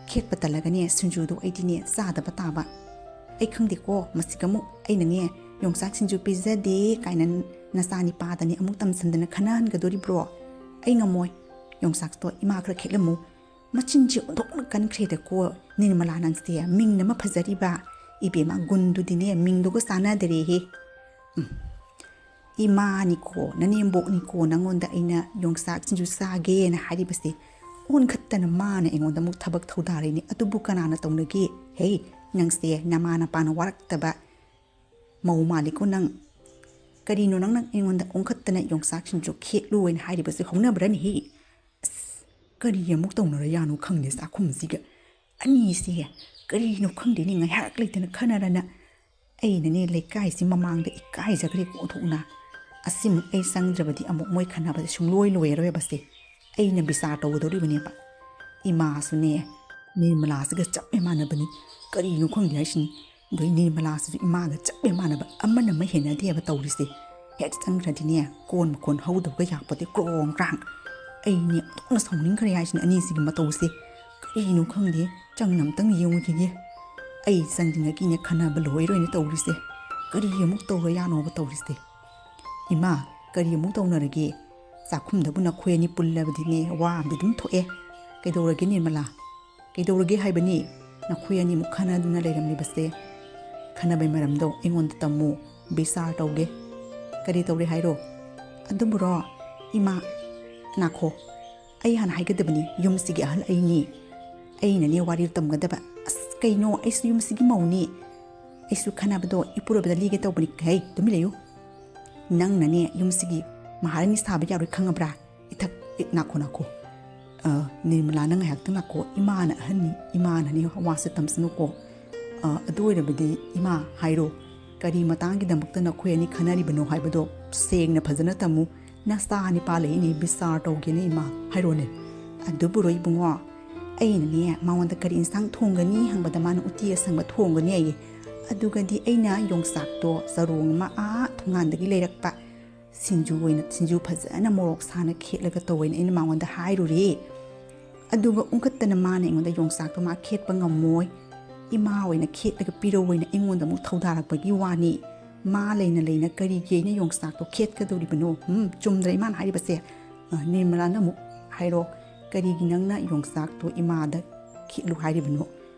ꯈꯦꯠꯄ ꯇꯜꯂꯒꯅꯦ ꯁꯤꯡꯖꯨꯗꯣ ꯑꯩꯗꯤꯅꯦ ꯆꯥꯗꯕ ꯇꯥꯕ꯫ ꯑꯩ ꯈꯪꯗꯦꯀꯣ, ꯃꯁꯤꯒ ꯑꯃꯨꯛ ꯑꯩꯅꯅꯦ ꯌꯣꯡꯆꯥꯛ ꯁꯤꯡꯖꯨ ꯄꯤꯖꯗꯦ ꯀꯥꯏꯅ ꯅꯆꯥ ꯅꯤꯄꯥꯗꯅꯤ ꯑꯃꯨꯛ ꯇꯝꯁꯟꯗꯅ ꯈꯟꯅꯍꯟꯒꯗꯣꯔꯤꯕ꯭ꯔꯣ? ꯑꯩ ꯉꯝꯃꯣꯏ꯫ ꯌꯣꯡꯆꯥꯛꯇꯣ, ꯏꯃꯥ ꯈꯔ ꯈꯦꯠꯂꯝꯃꯨ꯫ ꯃꯆꯤꯟꯁꯤ ꯑꯣꯟꯊꯣꯛꯅ ꯀꯟꯈ꯭ꯔꯦꯗꯀꯣ, ꯅꯤꯔꯃꯂꯥ ꯅꯪꯁꯦ꯫ ꯃꯤꯡꯅ ꯑꯃ ꯐꯖꯔꯤꯕ, ꯏꯕꯦꯝꯃ ꯒꯨꯟꯗꯨꯗꯤꯅꯦ ꯃꯤꯡꯗꯨꯒ ꯆꯥꯟꯅꯗꯔꯦꯍꯦ꯫ ꯎꯝ꯫ ꯏꯃꯥꯅꯤꯀꯣ, ꯅꯅꯦꯝꯕꯣꯛꯅꯤꯀꯣ ꯅꯪꯉꯣꯟꯗ ꯑꯩꯅ ꯌꯣꯡꯆꯥꯛ ꯁꯤꯡꯖꯨ ꯆꯥꯒꯦꯅ ꯍꯥꯏꯔꯤꯕꯁꯦ꯫ ꯑꯣꯟꯈꯠꯇꯅ ꯃꯥꯅ ꯑꯩꯉꯣꯟꯗ ꯑꯃꯨꯛ ꯊꯕꯛ ꯊꯧꯗꯥꯔꯤꯅꯤ꯫ ꯑꯗꯨꯕꯨ ꯀꯅꯥꯅ ꯇꯧꯅꯒꯦ? ꯍꯦ, ꯅꯪꯁꯦ ꯅꯃꯥ ꯅꯄꯥꯅ ꯋꯥꯔꯛꯇꯕ ꯃꯧ ꯃꯥꯜꯂꯤꯀꯣ ꯅꯪ꯫ ꯀꯔꯤꯅꯣ ꯅꯪꯅ ꯑꯩꯉꯣꯟꯗ ꯑꯣꯟꯈꯠꯇꯅ ꯌꯣꯡꯆꯥꯛ ꯁꯤꯡꯖꯨ ꯈꯦꯠꯂꯨ ꯍꯥꯏꯅ ꯍꯥꯏꯔꯤꯕꯁꯦ? ꯍꯧꯅꯕ꯭ꯔꯅꯦꯍꯦ? ꯑꯁ, ꯀꯔꯤ ꯑꯃꯨꯛ ꯇꯧꯅꯔ ꯌꯥꯅꯣ ꯈꯪꯗꯦ ꯆꯥꯛꯈꯨꯝꯁꯤꯒ꯫ ꯑꯅꯤꯁꯦ ꯀꯔꯤꯅꯣ ꯈꯪꯗꯦꯅꯦ, ꯉꯥꯏꯍꯥꯛ ꯂꯩꯇꯅ ꯈꯟꯅꯔꯅ꯫ ꯑꯩꯅꯅꯦ ꯂꯩꯀꯥꯏꯁꯤ ꯃꯃꯥꯡꯗ ꯏꯀꯥꯏꯖꯈ꯭ꯔꯦ ꯑꯣꯟꯊꯣꯛꯅ꯫ ꯑꯁꯤꯃꯨꯛ ꯑꯩ ꯆꯪꯗ꯭ꯔꯕꯗꯤ ꯑꯃꯨꯛ ꯃꯣꯏ ꯈꯟꯅꯕꯁꯦ ꯁꯨꯡꯂꯣꯏ ꯂꯣꯏꯔꯔꯣꯏꯕꯁꯦ꯫ ꯑꯩꯅ ꯕꯤꯆꯥꯔ ꯇꯧꯒꯗꯧꯔꯤꯕꯅꯦꯕ꯫ ꯏꯃꯥꯁꯨꯅꯦ ꯅꯤꯔꯃꯂꯥꯁꯤꯒ ꯆꯞ ꯍꯦꯛ ꯃꯥꯟꯅꯕꯅꯤ꯫ ꯀꯔꯤꯅꯣ ꯈꯪꯗꯦ ꯍꯥꯏꯁꯤꯅꯤ꯫ ꯑꯗꯣ ꯅꯤꯔꯃꯂꯥꯁꯤꯁꯨ ꯏꯃꯥꯒ ꯆꯞ ꯍꯦꯛ ꯃꯥꯟꯅꯕ, ꯑꯃꯅ ꯑꯃ ꯍꯦꯟꯅꯗꯦꯕ ꯇꯧꯔꯤꯁꯦ꯫ ꯍꯦꯛ ꯆꯪꯈ꯭ꯔꯗꯤꯅꯦ ꯀꯣꯟ ꯃꯈꯣꯟ ꯍꯧꯗꯕꯒ ꯌꯥꯄꯣꯠꯇꯦ, ꯀ꯭ꯔꯣꯡ ꯀ꯭ꯔꯥꯡ꯫ ꯑꯩꯅꯦ ꯑꯣꯟꯊꯣꯛꯅ ꯁꯥꯎꯅꯤꯡꯈ꯭ꯔꯦ ꯍꯥꯏꯁꯤꯅꯤ ꯑꯅꯤꯁꯤꯒꯤ ꯃꯇꯧꯁꯦ꯫ ꯀꯔꯤꯅꯣ ꯈꯪꯗꯦ, ꯆꯪꯅ ꯑꯝꯇꯪ ꯌꯦꯡꯉꯨꯈꯤꯒꯦ꯫ ꯑꯩ ꯆꯪꯗ꯭ꯔꯤꯉꯩꯒꯤꯅꯦ ꯈꯟꯅꯕ ꯂꯣꯏꯔꯣꯏꯅ ꯇꯧꯔꯤꯁꯦ꯫ ꯀꯔꯤ ꯑꯃꯨꯛ ꯇꯧꯔ ꯌꯥꯅꯣꯕ ꯇꯧꯔꯤꯁꯦ? ꯏꯃꯥ, ꯀꯔꯤ ꯑꯃꯨꯛ ꯇꯧꯅꯔꯒꯦ? ꯆꯥꯛꯈꯨꯝꯗꯕꯨ ꯅꯈꯣꯏ ꯑꯅꯤ ꯄꯨꯜꯂꯕꯗꯤꯅꯦ ꯋꯥ ꯑꯃꯗꯤ ꯑꯗꯨꯝ ꯊꯣꯛꯑꯦ꯫ ꯀꯩꯗꯧꯔꯒꯦ ꯅꯤꯔꯃꯂꯥ? ꯀꯩꯗꯧꯔꯒꯦ ꯍꯥꯏꯕꯅꯤ? ꯅꯈꯣꯏ ꯑꯅꯤꯃꯨꯛ ꯈꯟꯅꯗꯨꯅ ꯂꯩꯔꯝꯂꯤꯕꯁꯦ꯫ ꯈꯟꯅꯕꯩ ꯃꯔꯝꯗꯣ ꯑꯩꯉꯣꯟꯗ ꯇꯝꯃꯨ, ꯕꯤꯆꯥꯔ ꯇꯧꯒꯦ꯫ ꯀꯔꯤ ꯇꯧꯔꯦ ꯍꯥꯏꯔꯣ? ꯑꯗꯨꯕꯨꯔꯣ? ꯏꯃꯥ, ꯅꯥꯈꯣ, ꯑꯩ ꯍꯥꯟꯅ ꯍꯥꯏꯒꯗꯕꯅꯤ, ꯌꯨꯝꯁꯤꯒꯤ ꯑꯍꯜ ꯑꯩꯅꯤ꯫ ꯑꯩꯅꯅꯦ ꯋꯥꯔꯤ ꯇꯝꯒꯗꯕ꯫ ꯑꯁ, ꯀꯩꯅꯣ, ꯑꯩꯁꯨ ꯌꯨꯝꯁꯤꯒꯤ ꯃꯧꯅꯤ꯫ ꯑꯩꯁꯨ ꯈꯟꯅꯕꯗꯣ ꯏꯄꯨꯔꯣꯏꯕꯗ ꯂꯤꯒꯦ ꯇꯧꯕꯅꯤ꯫ ꯍꯩ, ꯇꯨꯃꯤꯟ ꯂꯩꯌꯨ꯫ ꯅꯪꯅꯅꯦ ꯌꯨꯝꯁꯤꯒꯤ ꯃꯍꯥꯔꯥꯅꯤ ꯁꯥꯕ ꯌꯥꯔꯣꯏ, ꯈꯪꯉꯕ꯭ꯔꯥ? ꯏꯊꯛ, ꯏ, ꯅꯥꯈꯣ, ꯅꯥꯈꯣ꯫ ꯑ, ꯅꯤꯔꯃꯂꯥ, ꯅꯪ ꯉꯥꯏꯍꯥꯛꯇꯪ ꯂꯥꯛꯀꯣ꯫ ꯏꯃꯥꯅ ꯑꯍꯟꯅꯤ, ꯏꯃꯥꯅꯅꯦ ꯋꯥꯁꯦ ꯇꯝꯁꯅꯨꯀꯣ꯫ ꯑ, ꯑꯗꯨ ꯑꯣꯏꯔꯕꯗꯤ ꯏꯃꯥ ꯍꯥꯏꯔꯣ, ꯀꯔꯤ ꯃꯇꯥꯡꯒꯤꯗꯃꯛꯇ ꯅꯈꯣꯏ ꯑꯅꯤ ꯈꯟꯅꯔꯤꯕꯅꯣ ꯍꯥꯏꯕꯗꯣ ꯁꯦꯡꯅ ꯐꯖꯅ ꯇꯝꯃꯨ꯫ ꯅꯆꯥ ꯅꯤꯄꯥ ꯂꯩꯅꯤ, ꯕꯤꯆꯥꯔ ꯇꯧꯒꯦꯅꯦ ꯏꯃꯥ, ꯍꯥꯏꯔꯣꯅꯦ꯫ ꯑꯗꯨꯕꯨꯔꯣ ꯏꯕꯨꯡꯉꯣ, ꯑꯩꯅꯅꯦ ꯃꯉꯣꯟꯗ ꯀꯔꯤ ꯏꯟꯁꯥꯡ ꯊꯣꯡꯒꯅꯤ ꯍꯪꯕꯗ ꯃꯥꯅ ꯎꯇꯤ ꯑꯁꯪꯕ ꯊꯣꯡꯒꯅꯤ ꯍꯥꯏꯌꯦ꯫ ꯑꯗꯨꯒꯗꯤ ꯑꯩꯅ ꯌꯣꯡꯆꯥꯛꯇꯣ ꯆꯔꯣꯡ ꯑꯃ ꯑꯥ ꯊꯣꯡꯒꯥꯟꯗꯒꯤ ꯂꯩꯔꯛꯄ, ꯁꯤꯡꯖꯨ ꯑꯣꯏꯅ, ꯁꯤꯡꯖꯨ ꯐꯖꯅ ꯃꯣꯔꯣꯛ ꯁꯥꯅ ꯈꯦꯠꯂꯒ ꯇꯧꯋꯦꯅ ꯑꯩꯅ ꯃꯉꯣꯟꯗ ꯍꯥꯏꯔꯨꯔꯦ꯫ ꯑꯗꯨꯒ ꯑꯣꯟꯈꯠꯇꯅ ꯃꯥꯅ ꯑꯩꯉꯣꯟꯗ ꯌꯣꯡꯆꯥꯛꯇꯣ ꯃꯥ ꯈꯦꯠꯄ ꯉꯝꯃꯣꯏ, ꯏꯃꯥ ꯑꯣꯏꯅ ꯈꯦꯠꯂꯒ ꯄꯤꯔꯧ ꯑꯣꯏꯅ ꯑꯩꯉꯣꯟꯗ ꯑꯃꯨꯛ ꯊꯧꯗꯥꯔꯛꯄꯒꯤ ꯋꯥꯅꯤ꯫ ꯃꯥ ꯂꯩꯅ ꯂꯩꯅ ꯀꯔꯤꯒꯤ ꯑꯩꯅ ꯌꯣꯡꯆꯥꯛꯇꯣ ꯈꯦꯠꯀꯗꯧꯔꯤꯕꯅꯣ? ꯎꯝ, ꯆꯨꯝꯗ꯭ꯔꯥ ꯏꯃꯥꯅ ꯍꯥꯏꯔꯤꯕꯁꯦ?" ꯑ, ꯅꯤꯔꯃꯂꯥꯅ ꯑꯃꯨꯛ ꯍꯥꯏꯔꯣ, "ꯀꯔꯤꯒꯤ ꯅꯪꯅ ꯌꯣꯡꯆꯥꯛꯇꯣ ꯏꯃꯥꯗ ꯈꯦꯠꯂꯨ ꯍꯥꯏꯔꯤꯕꯅꯣ?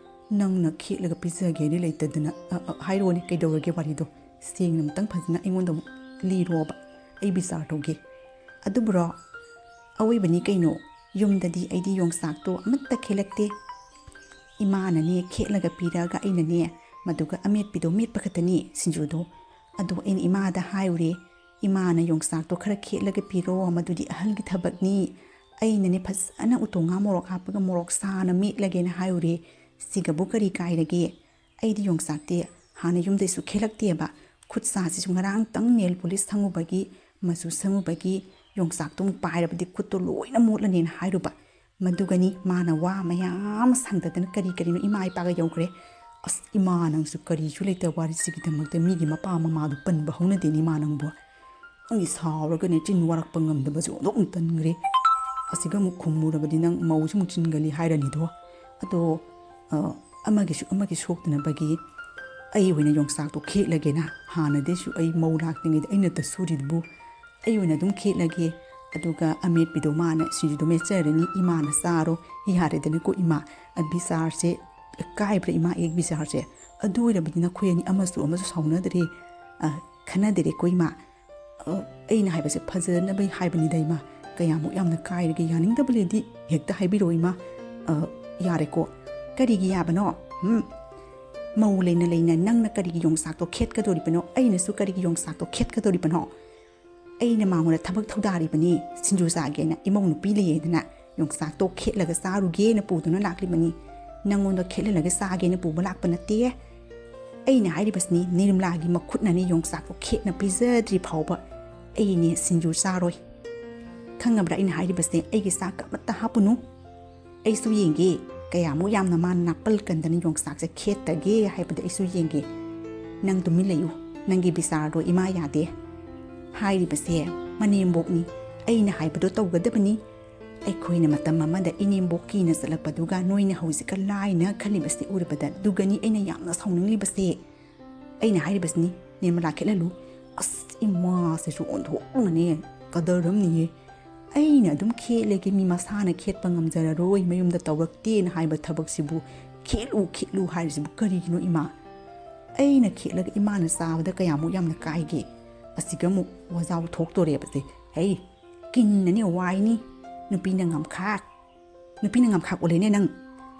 ꯅꯪꯅ ꯈꯦꯠꯂꯒ ꯄꯤꯖꯒꯦꯗꯤ ꯂꯩꯇꯗꯅ, ꯑ, ꯑ, ꯍꯥꯏꯔꯣꯅꯦ, ꯀꯩꯗꯧꯔꯒꯦ ꯋꯥꯔꯤꯗꯣ? ꯁꯦꯡꯅ ꯑꯃꯨꯛꯇꯪ ꯐꯖꯅ ꯑꯩꯉꯣꯟꯗ ꯑꯃꯨꯛ ꯂꯤꯔꯣꯕ, ꯑꯩ ꯕꯤꯆꯥꯔ ꯇꯧꯒꯦ꯫ ꯑꯗꯨꯕꯨꯔꯣ, ꯑꯋꯣꯏꯕꯅꯤ ꯀꯩꯅꯣ, ꯌꯨꯝꯗꯗꯤ ꯑꯩꯗꯤ ꯌꯣꯡꯆꯥꯛꯇꯣ ꯑꯃꯠꯇ ꯈꯦꯠꯂꯛꯇꯦ꯫ ꯏꯃꯥꯅꯅꯦ ꯈꯦꯠꯂꯒ ꯄꯤꯔꯛꯑꯒ ꯑꯩꯅꯅꯦ ꯃꯗꯨꯒ ꯑꯃꯦꯠꯄꯤꯗꯣ ꯃꯦꯠꯄ ꯈꯛꯇꯅꯤ, ꯁꯤꯡꯖꯨꯗꯣ꯫ ꯑꯗꯣ ꯑꯩꯅ ꯏꯃꯥꯗ ꯍꯥꯏꯔꯨꯔꯦ, 'ꯏꯃꯥꯅ ꯌꯣꯡꯆꯥꯛꯇꯣ ꯈꯔ ꯈꯦꯠꯂꯒ ꯄꯤꯔꯛꯑꯣ, ꯃꯗꯨꯗꯤ ꯑꯍꯜꯒꯤ ꯊꯕꯛꯅꯤ꯫ ꯑꯩꯅꯅꯦ ꯐꯖꯅ ꯎꯇꯣꯡ ꯉꯥ ꯃꯣꯔꯣꯛ ꯍꯥꯞꯄꯒ ꯃꯣꯔꯣꯛ ꯁꯥꯅ ꯃꯦꯠꯂꯒꯦꯅ' ꯍꯥꯏꯔꯨꯔꯦ꯫ ꯁꯤꯒꯕꯨ ꯀꯔꯤ ꯀꯥꯏꯔꯒꯦ? ꯑꯩꯗꯤ ꯌꯣꯡꯆꯥꯛꯇꯤ ꯍꯥꯟꯅ ꯌꯨꯝꯗꯩꯁꯨ ꯈꯦꯠꯂꯛꯇꯦꯕ꯫ ꯈꯨꯠ ꯁꯥꯁꯤꯁꯨ ꯉꯔꯥꯡꯇꯪ ꯅꯦꯜ ꯄꯣꯂꯤꯁ ꯁꯪꯉꯨꯕꯒꯤ, ꯃꯆꯨ ꯁꯪꯉꯨꯕꯒꯤ ꯌꯣꯡꯆꯥꯛꯇꯣ ꯑꯃꯨꯛ ꯄꯥꯏꯔꯕꯗꯤ ꯈꯨꯠꯇꯣ ꯂꯣꯏꯅ ꯃꯣꯠꯂꯅꯦꯅ ꯍꯥꯏꯔꯨꯕ꯫ ꯃꯗꯨꯒꯅꯤ ꯃꯥꯅ ꯋꯥ ꯃꯌꯥꯝ ꯁꯪꯗꯗꯅ ꯀꯔꯤ ꯀꯔꯤꯅꯣ ꯏꯃꯥ ꯏꯄꯥꯒ ꯌꯧꯈ꯭ꯔꯦ꯫ "ꯑꯁ ꯏꯃꯥ, ꯅꯪꯁꯨ ꯀꯔꯤꯁꯨ ꯂꯩꯇꯕ ꯋꯥꯔꯤꯁꯤꯒꯤꯗꯃꯛꯇ ꯃꯤꯒꯤ ꯃꯄꯥ ꯃꯃꯥꯗꯨ ꯄꯟꯕ ꯍꯧꯅꯗꯦꯅꯦ ꯏꯃꯥ ꯅꯪꯕꯨ꯫ ꯅꯪꯗꯤ ꯁꯥꯎꯔꯒꯅꯦ ꯆꯤꯟ ꯋꯥꯔꯛꯄ ꯉꯝꯗꯕꯁꯨ ꯑꯣꯟꯊꯣꯛꯅ ꯇꯟꯈ꯭ꯔꯦ꯫ ꯑꯁꯤꯒ ꯑꯃꯨꯛ ꯈꯨꯝꯃꯨꯔꯕꯗꯤ ꯅꯪ ꯃꯧꯁꯨ ꯑꯃꯨꯛ ꯆꯤꯟꯒꯜꯂꯤ ꯍꯥꯏꯔꯅꯤꯗꯣ꯫ ꯑꯗꯣ, ꯑ, ꯑꯃꯒꯤꯁꯨ ꯑꯃꯒꯤ ꯁꯣꯛꯇꯅꯕꯒꯤ ꯑꯩ ꯑꯣꯏꯅ ꯌꯣꯡꯆꯥꯛꯇꯣ ꯈꯦꯠꯂꯒꯦꯅ꯫ ꯍꯥꯟꯅꯗꯩꯁꯨ ꯑꯩ ꯃꯧ ꯂꯥꯛꯇ꯭ꯔꯤꯉꯩꯗ ꯑꯩꯅ ꯇ ꯁꯨꯔꯤꯗꯨꯕꯨ ꯑꯩ ꯑꯣꯏꯅ ꯑꯗꯨꯝ ꯈꯦꯠꯂꯒꯦ꯫ ꯑꯗꯨꯒ ꯑꯃꯦꯠꯄꯤꯗꯣ ꯃꯥꯅ ꯁꯤꯡꯖꯨꯗꯣ ꯃꯦꯠꯆꯔꯅꯤ, ꯏꯃꯥꯅ ꯆꯥꯔꯣ꯫ ꯌꯥꯔꯦꯗꯅꯀꯣ ꯏꯃꯥ, ꯑ, ꯕꯤꯆꯥꯔꯁꯦ ꯀꯥꯏꯕ꯭ꯔꯥ ꯏꯃꯥ? ꯑꯩ ꯕꯤꯆꯥꯔꯁꯦ ꯑꯗꯨ ꯑꯣꯏꯔꯕꯗꯤ ꯅꯈꯣꯏ ꯑꯅꯤ ꯑꯃꯁꯨ ꯑꯃꯁꯨ ꯁꯥꯎꯅꯗ꯭ꯔꯦ, ꯑ, ꯈꯟꯅꯗ꯭ꯔꯦꯀꯣ ꯏꯃꯥ꯫ ꯑ, ꯑꯩꯅ ꯍꯥꯏꯕꯁꯦ ꯐꯖꯅꯕ ꯍꯥꯏꯕꯅꯤꯗ ꯏꯃꯥ꯫ ꯀꯌꯥꯃꯨꯛ ꯌꯥꯝꯅ ꯀꯥꯏꯔꯒꯦ? ꯌꯥꯅꯤꯡꯗꯕ ꯂꯩꯔꯗꯤ ꯍꯦꯛꯇ ꯍꯥꯏꯕꯤꯔꯛꯑꯣ ꯏꯃꯥ꯫ ꯑ, ꯌꯥꯔꯦꯀꯣ꯫ ꯀꯔꯤꯒꯤ ꯌꯥꯕꯅꯣ? ꯎꯝ? ꯃꯧ ꯂꯩꯅ ꯂꯩꯅ ꯅꯪꯅ ꯀꯔꯤꯒꯤ ꯌꯣꯡꯆꯥꯛꯇꯣ ꯈꯦꯠꯀꯗꯧꯔꯤꯕꯅꯣ? ꯑꯩꯅꯁꯨ ꯀꯔꯤꯒꯤ ꯌꯣꯡꯆꯥꯛꯇꯣ ꯈꯦꯠꯀꯗꯧꯔꯤꯕꯅꯣ? ꯑꯩꯅ ꯃꯉꯣꯟꯗ ꯊꯕꯛ ꯊꯧꯗꯥꯔꯤꯕꯅꯤ, ꯁꯤꯡꯖꯨ ꯆꯥꯒꯦꯅ꯫ ꯏꯃꯧ ꯅꯨꯄꯤ ꯂꯩꯌꯦꯗꯅ ꯌꯣꯡꯆꯥꯛꯇꯣ ꯈꯦꯠꯂꯒ ꯆꯥꯔꯨꯒꯦꯅ ꯄꯨꯗꯨꯅ ꯂꯥꯛꯂꯤꯕꯅꯤ꯫ ꯅꯪꯉꯣꯟꯗ ꯈꯦꯠꯍꯜꯂꯒ ꯆꯥꯒꯦꯅ ꯄꯨꯕ ꯂꯥꯛꯄ ꯅꯠꯇꯦ꯫ ꯑꯩꯅ ꯍꯥꯏꯔꯤꯕꯁꯤꯅꯤ, ꯅꯤꯔꯃꯂꯥꯒꯤ ꯃꯈꯨꯠꯅꯅꯦ ꯌꯣꯡꯆꯥꯛꯇꯣ ꯈꯦꯠꯅ ꯄꯤꯖꯗ꯭ꯔꯤ ꯐꯥꯎꯕ ꯑꯩꯅꯦ ꯁꯤꯡꯖꯨ ꯆꯥꯔꯣꯏ꯫ ꯈꯪꯉꯕ꯭ꯔꯥ ꯑꯩꯅ ꯍꯥꯏꯔꯤꯕꯁꯦ? ꯑꯩꯒꯤ ꯆꯥꯛ ꯑꯃꯠꯇ ꯍꯥꯞꯄꯨꯅꯨ꯫ ꯑꯩꯁꯨ ꯌꯦꯡꯒꯦ, ꯀꯌꯥꯃꯨꯛ ꯌꯥꯝꯅ ꯃꯥꯅ ꯅꯥꯄꯜ ꯀꯟꯗꯅ ꯌꯣꯡꯆꯥꯛꯁꯦ ꯈꯦꯠꯇꯒꯦ ꯍꯥꯏꯕꯗ ꯑꯩꯁꯨ ꯌꯦꯡꯒꯦ꯫ ꯅꯪ ꯇꯨꯃꯤꯟ ꯂꯩꯌꯨ, ꯅꯪꯒꯤ ꯕꯤꯆꯥꯔꯗꯣ ꯏꯃꯥ ꯌꯥꯗꯦ꯫ ꯍꯥꯏꯔꯤꯕꯁꯦ ꯃꯅꯦꯝꯕꯣꯛꯅꯤ, ꯑꯩꯅ ꯍꯥꯏꯕꯗꯣ ꯇꯧꯒꯗꯕꯅꯤ꯫ ꯑꯩꯈꯣꯏꯅ ꯃꯇꯝ ꯑꯃꯗ ꯏꯅꯦꯝꯕꯣꯛ ꯀꯤꯅ ꯆꯠꯂꯛꯄꯗꯨꯒ ꯅꯣꯏꯅ ꯍꯧꯖꯤꯛꯀ ꯂꯥꯏꯅ ꯈꯜꯂꯤꯕꯁꯤ ꯎꯔꯕꯗ, ꯑꯗꯨꯒꯅꯤ ꯑꯩꯅ ꯌꯥꯝꯅ ꯁꯥꯎꯅꯤꯡꯂꯤꯕꯁꯦ꯫ ꯑꯩꯅ ꯍꯥꯏꯔꯤꯕꯁꯤꯅꯤ, ꯅꯤꯔꯃꯂꯥ ꯈꯦꯠꯍꯜꯂꯨ꯫ ꯑꯁ, ꯏꯃꯥꯁꯤꯁꯨ ꯑꯣꯟꯊꯣꯛꯅꯅꯦ ꯀꯗꯔ ꯑꯃꯅꯤꯌꯦ꯫ ꯑꯩꯅ ꯑꯗꯨꯝ ꯈꯦꯠꯂꯒꯦ, ꯃꯤ ꯃꯁꯥꯅ ꯈꯦꯠꯄ ꯉꯝꯖꯔꯔꯣꯏ, ꯃꯌꯨꯝꯗ ꯇꯧꯔꯛꯇꯦꯅ ꯍꯥꯏꯕ ꯊꯕꯛꯁꯤꯕꯨ ꯈꯦꯠꯂꯨ ꯈꯦꯠꯂꯨ ꯍꯥꯏꯔꯤꯁꯤꯕꯨ ꯀꯔꯤꯒꯤꯅꯣ ꯏꯃꯥ? ꯑꯩꯅ ꯈꯦꯠꯂꯒ ꯏꯃꯥꯅ ꯆꯥꯕꯗ ꯀꯌꯥꯃꯨꯛ ꯌꯥꯝꯅ ꯀꯥꯏꯒꯦ? ꯑꯁꯤꯒ ꯑꯃꯨꯛ ꯋꯥꯖꯥꯎ ꯊꯣꯛꯇꯣꯔꯦꯕꯁꯦ꯫ ꯍꯩ, ꯀꯤꯟꯅꯅꯦ ꯋꯥꯏꯅꯤ꯫ ꯅꯨꯄꯤꯅ ꯉꯝꯈꯥꯛ, ꯅꯨꯄꯤꯅ ꯉꯝꯈꯥꯛ ꯑꯣꯜꯂꯦꯅꯦ ꯅꯪ꯫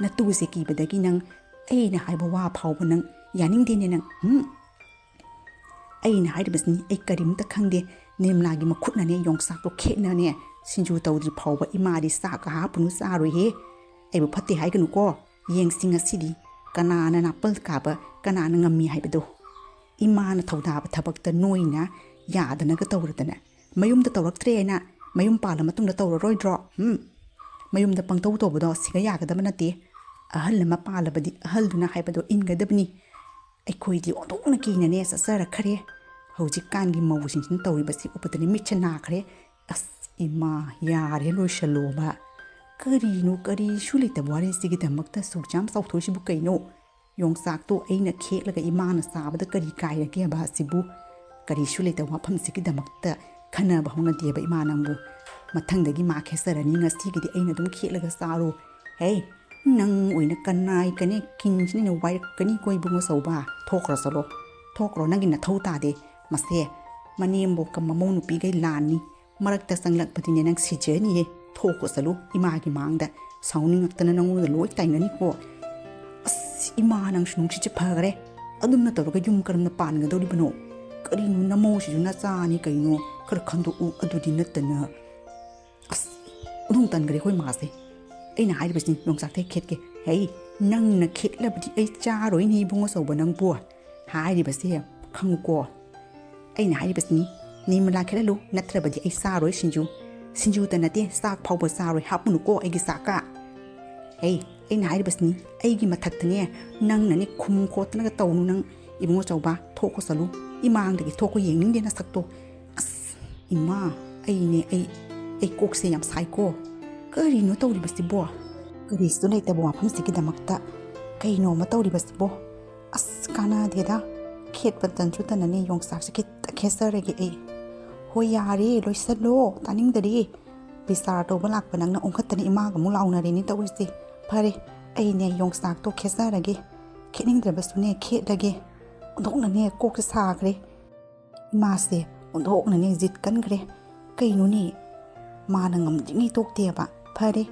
ꯅꯇꯨꯁꯦ ꯀꯤꯕꯗꯒꯤ ꯅꯪ ꯑꯩꯅ ꯍꯥꯏꯕ ꯋꯥ ꯐꯥꯎꯕ ꯅꯪ ꯌꯥꯅꯤꯡꯗꯦꯅꯦ ꯅꯪ꯫ ꯎꯝ? ꯑꯩꯅ ꯍꯥꯏꯔꯤꯕꯁꯤꯅꯤ, ꯑꯩ ꯀꯔꯤꯝꯇ ꯈꯪꯗꯦ꯫ ꯅꯤꯔꯃꯂꯥꯒꯤ ꯃꯈꯨꯠꯅꯅꯦ ꯌꯣꯡꯆꯥꯛꯇꯣ ꯈꯦꯠꯅꯅꯦ ꯁꯤꯡꯖꯨ ꯇꯧꯗ꯭ꯔꯤ ꯐꯥꯎꯕ ꯏꯃꯥꯗꯤ ꯆꯥꯛꯀ ꯍꯥꯞꯄꯨꯅꯨ, ꯆꯥꯔꯣꯏꯍꯦ꯫ ꯑꯩꯕꯨ ꯐꯠꯇꯦ ꯍꯥꯏꯒꯅꯨꯀꯣ꯫ ꯌꯦꯡꯁꯤ ꯉꯁꯤꯗꯤ ꯀꯅꯥꯅ ꯅꯥꯄꯜ ꯀꯥꯕ, ꯀꯅꯥꯅ ꯉꯝꯃꯤ ꯍꯥꯏꯕꯗꯣ꯫ ꯏꯃꯥꯅ ꯊꯧꯗꯥꯕ ꯊꯕꯛꯇ ꯅꯣꯏꯅ ꯌꯥꯗꯅꯒ ꯇꯧꯔꯗꯅ, ꯃꯌꯨꯝꯗ ꯇꯧꯔꯛꯇ꯭ꯔꯦ ꯍꯥꯏꯅ ꯃꯌꯨꯝ ꯄꯥꯜꯂ ꯃꯇꯨꯡꯗ ꯇꯧꯔꯔꯣꯏꯗ꯭ꯔꯣ? ꯎꯝ? ꯃꯌꯨꯝꯗ ꯄꯪꯇꯧ ꯇꯧꯕꯗꯣ ꯁꯤꯒ ꯌꯥꯒꯗꯕ ꯅꯠꯇꯦ꯫ ꯑꯍꯜ ꯑꯃ ꯄꯥꯜꯂꯕꯗꯤ ꯑꯍꯜꯗꯨꯅ ꯍꯥꯏꯕꯗꯣ ꯏꯟꯒꯗꯕꯅꯤ꯫ ꯑꯩꯈꯣꯏꯗꯤ ꯑꯣꯟꯊꯣꯛꯅ ꯀꯤꯅꯅꯦ ꯆꯠꯆꯔꯛꯈ꯭ꯔꯦ꯫ ꯍꯧꯖꯤꯛꯀꯥꯟꯒꯤ ꯃꯧꯁꯤꯡꯁꯤꯅ ꯇꯧꯔꯤꯕꯁꯤ ꯎꯕꯗꯅꯦ ꯃꯤꯠꯁꯦ ꯅꯥꯈ꯭ꯔꯦ꯫ ꯑꯁ ꯏꯃꯥ, ꯌꯥꯔꯦ ꯂꯣꯏꯁꯜꯂꯣꯕ꯫ ꯀꯔꯤꯅꯣ, ꯀꯔꯤꯁꯨ ꯂꯩꯇꯕ ꯋꯥꯔꯤꯁꯤꯒꯤꯗꯃꯛꯇ ꯁꯨꯛ ꯌꯥꯝ ꯆꯥꯎꯊꯣꯛꯏꯁꯤꯕꯨ ꯀꯩꯅꯣ? ꯌꯣꯡꯆꯥꯛꯇꯣ ꯑꯩꯅ ꯈꯦꯛꯂꯒ ꯏꯃꯥꯅ ꯆꯥꯕꯗ ꯀꯔꯤ ꯀꯥꯏꯔꯒꯦꯕ ꯑꯁꯤꯕꯨ? ꯀꯔꯤꯁꯨ ꯂꯩꯇꯕ ꯋꯥꯐꯝꯁꯤꯒꯤꯗꯃꯛꯇ ꯈꯟꯅꯕ ꯍꯧꯅꯗꯦꯕ ꯏꯃꯥ ꯅꯪꯕꯨ꯫ ꯃꯊꯪꯗꯒꯤ ꯃꯥ ꯈꯦꯠꯆꯔꯅꯤ, ꯉꯁꯤꯒꯤꯗꯤ ꯑꯩꯅ ꯑꯗꯨꯝ ꯈꯦꯠꯂꯒ ꯆꯥꯔꯣ꯫ ꯍꯦ, ꯅꯪ ꯑꯣꯏꯅ ꯀꯅꯥꯏ ꯀꯅꯦ ꯀꯤꯟꯁꯤꯅ ꯋꯥꯏꯔꯛꯀꯅꯤꯀꯣ ꯏꯕꯨꯡꯉꯣ ꯆꯧꯕ꯫ ꯊꯣꯛꯈ꯭ꯔꯣ ꯆꯠꯂꯣ, ꯊꯣꯛꯈ꯭ꯔꯣ, ꯅꯪꯒꯤ ꯅꯊꯧ ꯇꯥꯗꯦ꯫ ꯃꯁꯦ ꯃꯅꯦꯝꯕꯣꯛꯀ ꯃꯃꯧ ꯅꯨꯄꯤꯒꯩ ꯂꯥꯟꯅꯤ꯫ ꯃꯔꯛꯇ ꯆꯪꯂꯛꯄꯗꯤꯅꯦ ꯅꯪ ꯁꯤꯖꯅꯤꯌꯦ꯫ ꯊꯣꯛꯈꯣ ꯆꯠꯂꯨ ꯏꯃꯥꯒꯤ ꯃꯥꯡꯗ꯫ ꯁꯥꯎꯅꯤꯡꯉꯛꯇꯅ ꯅꯪꯉꯣꯟꯗ ꯂꯣꯏ ꯇꯥꯏꯅꯅꯤꯀꯣ꯫ ꯑꯁ ꯏꯃꯥ, ꯅꯪꯁꯨ ꯅꯨꯡꯁꯤꯠꯁꯦ ꯐꯈ꯭ꯔꯦ꯫ ꯑꯗꯨꯝꯅ ꯇꯧꯔꯒ ꯌꯨꯝ ꯀꯔꯝꯅ ꯄꯥꯟꯒꯗꯧꯔꯤꯕꯅꯣ? ꯀꯔꯤꯅꯣ ꯅꯃꯧꯁꯤꯁꯨ ꯅꯆꯥꯅꯤ ꯀꯩꯅꯣ? ꯈꯔ ꯈꯟꯗꯣꯛꯎ꯫ ꯑꯗꯨꯗꯤ ꯅꯠꯇꯅ꯫ ꯑꯁ, ꯑꯗꯨꯝ ꯇꯟꯈ꯭ꯔꯦ ꯑꯩꯈꯣꯏ ꯃꯥꯁꯦ꯫ ꯑꯩꯅ ꯍꯥꯏꯔꯤꯕꯁꯤꯅꯤ ꯌꯣꯡꯆꯥꯛꯇ ꯍꯦꯛ ꯈꯦꯠꯀꯦ꯫ ꯍꯩ, ꯅꯪꯅ ꯈꯦꯠꯂꯕꯗꯤ ꯑꯩ ꯆꯥꯔꯣꯏꯅꯦ ꯏꯕꯨꯡꯉꯣ ꯆꯧꯕ ꯅꯪꯕꯨ꯫ ꯍꯥꯏꯔꯤꯕꯁꯦ ꯈꯪꯉꯨꯀꯣ꯫ ꯑꯩꯅ ꯍꯥꯏꯔꯤꯕꯁꯤꯅꯤ, ꯅꯤꯔꯃꯂꯥ ꯈꯦꯠꯍꯜꯂꯨ, ꯅꯠꯇ꯭ꯔꯕꯗꯤ ꯑꯩ ꯆꯥꯔꯣꯏ ꯁꯤꯡꯖꯨ꯫ ꯁꯤꯡꯖꯨꯇ ꯅꯠꯇꯦ, ꯆꯥꯛ ꯐꯥꯎꯕ ꯆꯥꯔꯣꯏ, ꯍꯥꯞꯄꯨꯅꯨꯀꯣ ꯑꯩꯒꯤ ꯆꯥꯛꯀ꯫ ꯍꯩ, ꯑꯩꯅ ꯍꯥꯏꯔꯤꯕꯁꯤꯅꯤ, ꯑꯩꯒꯤ ꯃꯊꯛꯇꯅꯦ ꯅꯪꯅꯅꯦ ꯈꯨꯝ ꯈꯣꯠꯇꯅꯒ ꯇꯧꯅꯨ ꯅꯪ꯫ ꯏꯕꯨꯡꯉꯣ ꯆꯧꯕ, ꯊꯣꯛꯈꯣ ꯆꯠꯂꯨ꯫ ꯏꯃꯥꯡꯗꯒꯤ ꯊꯣꯛꯈꯣ, ꯌꯦꯡꯅꯤꯡꯗꯦ ꯅꯁꯛꯇꯣ꯫ ꯑꯁ ꯏꯃꯥ, ꯑꯩꯅꯦ, ꯑꯩ, ꯑꯩ ꯀꯣꯛꯁꯦ ꯌꯥꯝ ꯁꯥꯏꯀꯣ꯫ ꯀꯔꯤꯅꯣ ꯇꯧꯔꯤꯕꯁꯤꯕꯣ? ꯀꯔꯤꯁꯨ ꯂꯩꯇꯕ ꯋꯥꯐꯝꯁꯤꯒꯤꯗꯃꯛꯇ ꯀꯩꯅꯣꯃ ꯇꯧꯔꯤꯕꯁꯤꯕꯣ? ꯑꯁ ꯀꯥꯟꯅꯗꯦꯗ꯫ ꯈꯦꯠꯄ ꯇꯟꯁꯨ ꯇꯟꯅꯅꯦ, ꯌꯣꯡꯆꯥꯛꯁꯦ ꯈꯤꯇ ꯈꯦꯠꯆꯔꯒꯦ ꯑꯩ꯫ ꯍꯣꯏ, ꯌꯥꯔꯦ, ꯂꯣꯏꯁꯜꯂꯣ, ꯇꯥꯅꯤꯡꯗꯔꯦ꯫ ꯕꯤꯆꯥꯔ ꯇꯧꯕ ꯂꯥꯛꯄ ꯅꯪꯅ ꯑꯣꯟꯈꯠꯇꯅ ꯏꯃꯥꯒ ꯑꯃꯨꯛ ꯂꯥꯎꯅꯔꯦꯅꯦ ꯇꯧꯔꯤꯁꯦ꯫ ꯐꯔꯦ, ꯑꯩꯅꯦ ꯌꯣꯡꯆꯥꯛꯇꯣ ꯈꯦꯠꯆꯔꯒꯦ꯫ ꯈꯦꯠꯅꯤꯡꯗ꯭ꯔꯕꯁꯨꯅꯦ ꯈꯦꯠꯂꯒꯦ꯫ ꯑꯣꯟꯊꯣꯛꯅꯅꯦ ꯀꯣꯛꯁꯦ ꯁꯥꯈ꯭ꯔꯦ꯫ ꯏꯃꯥꯁꯦ ꯑꯣꯟꯊꯣꯛꯅꯅꯦ ꯖꯤꯠ ꯀꯟꯈ꯭ꯔꯦ꯫ ꯀꯩꯅꯣꯅꯦ, ꯃꯥꯅ ꯉꯝꯗ꯭ꯔꯤꯉꯩ ꯇꯣꯛꯇꯦꯕ꯫ ꯐꯔꯦ,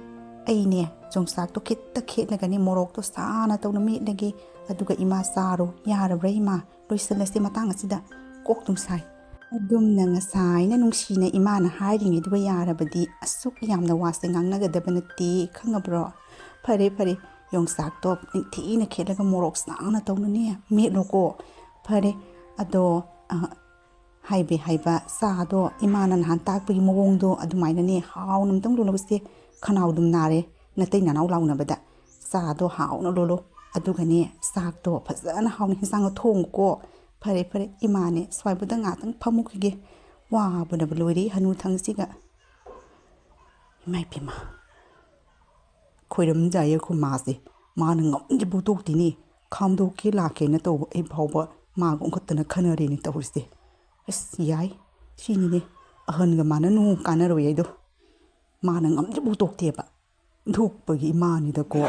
ꯑꯩꯅꯦ ꯌꯣꯡꯆꯥꯛꯇꯣ ꯈꯤꯠꯇ ꯈꯦꯠꯂꯒꯅꯦ ꯃꯣꯔꯣꯛꯇꯣ ꯁꯥꯅ ꯇꯧꯅ ꯃꯦꯠꯂꯒꯦ꯫ ꯑꯗꯨꯒ ꯏꯃꯥ ꯆꯥꯔꯣ꯫ ꯌꯥꯔꯕ꯭ꯔꯥ ꯏꯃꯥ? ꯂꯣꯏꯁꯤꯜꯂꯁꯤ ꯃꯇꯥꯡ ꯑꯁꯤꯗ꯫ ꯀꯣꯛ ꯑꯗꯨꯝ ꯁꯥꯏ꯫ ꯑꯗꯨꯝꯅ ꯉꯁꯥꯏꯅ ꯅꯨꯡꯁꯤꯅ ꯏꯃꯥꯅ ꯍꯥꯏꯔꯤꯉꯩꯗꯨꯒ ꯌꯥꯔꯕꯗꯤ ꯑꯁꯨꯛ ꯌꯥꯝꯅ ꯋꯥꯁꯦ ꯉꯥꯡꯅꯒꯗꯕ ꯅꯠꯇꯦ, ꯈꯪꯉꯕ꯭ꯔꯣ? ꯐꯔꯦ, ꯐꯔꯦ, ꯌꯣꯡꯆꯥꯛꯇꯣ ꯅꯤꯡꯊꯤꯅ ꯈꯦꯠꯂꯒ ꯃꯣꯔꯣꯛ ꯁꯥꯅ ꯇꯧꯅꯅꯦ ꯃꯦꯠꯂꯣꯀꯣ꯫ ꯐꯔꯦ, ꯑꯗꯣ, ꯑ, ꯍꯥꯏꯕꯤ ꯍꯥꯏꯕ ꯆꯥꯗꯣ ꯏꯃꯥꯅ ꯅꯍꯥꯟ ꯇꯥꯛꯄꯒꯤ ꯃꯑꯣꯡꯗꯣ ꯑꯗꯨꯃꯥꯏꯅꯅꯦ ꯍꯥꯎꯅ ꯑꯝꯇꯪ ꯂꯣꯜꯂꯧꯁꯦ꯫ ꯈꯅꯥꯎ ꯑꯗꯨꯝ ꯅꯥꯔꯦ ꯅꯇꯩ ꯅꯅꯥꯎ ꯂꯥꯎꯅꯕꯗ꯫ ꯆꯥꯗꯣ ꯍꯥꯎꯅ ꯂꯣꯜꯂꯣ꯫ ꯑꯗꯨꯒꯅꯦ ꯆꯥꯛꯇꯣ ꯐꯖꯅ ꯍꯥꯎꯅ ꯍꯤꯟꯖꯥꯡꯗꯣ ꯊꯣꯡꯉꯨꯀꯣ꯫ ꯐꯔꯦ, ꯐꯔꯦ, ꯏꯃꯥꯅꯦ ꯁ꯭ꯋꯥꯏꯕꯨꯗ ꯉꯥꯛꯇꯪ ꯐꯝꯃꯨꯈꯤꯒꯦ꯫ ꯋꯥꯕꯅꯕ ꯂꯣꯏꯔꯦ ꯍꯅꯨ ꯊꯪꯁꯤꯒ꯫ ꯏꯃꯥ ꯏꯄꯦꯝꯃ, ꯈꯣꯏꯔꯝꯖꯥꯏꯌꯦ ꯑꯩꯈꯣꯏ ꯃꯥꯁꯦ꯫ ꯃꯥꯅ ꯉꯝꯗ꯭ꯔꯤꯕꯨ ꯇꯣꯛꯇꯦꯅꯦ꯫ ꯈꯥꯝꯗꯣꯛꯀꯦ ꯂꯥꯛꯀꯦꯅ ꯇꯧꯕ ꯑꯩ ꯐꯥꯎꯕ ꯃꯥꯒ ꯑꯣꯟꯈꯠꯇꯅ ꯈꯟꯅꯔꯦꯅꯦ ꯇꯧꯔꯤꯁꯦ꯫ ꯑꯁ, ꯌꯥꯏ, ꯁꯤꯅꯤꯅꯦ ꯑꯍꯟꯒ ꯃꯥꯟꯅꯅꯨ ꯀꯥꯟꯅꯔꯣꯏ ꯍꯥꯏꯗꯣ꯫ ꯃꯥꯅ ꯉꯝꯗ꯭ꯔꯤꯕꯨ ꯇꯣꯛꯇꯦꯕ꯫ ꯊꯣꯛꯄꯒꯤ ꯏꯃꯥꯅꯤꯗꯀꯣ꯫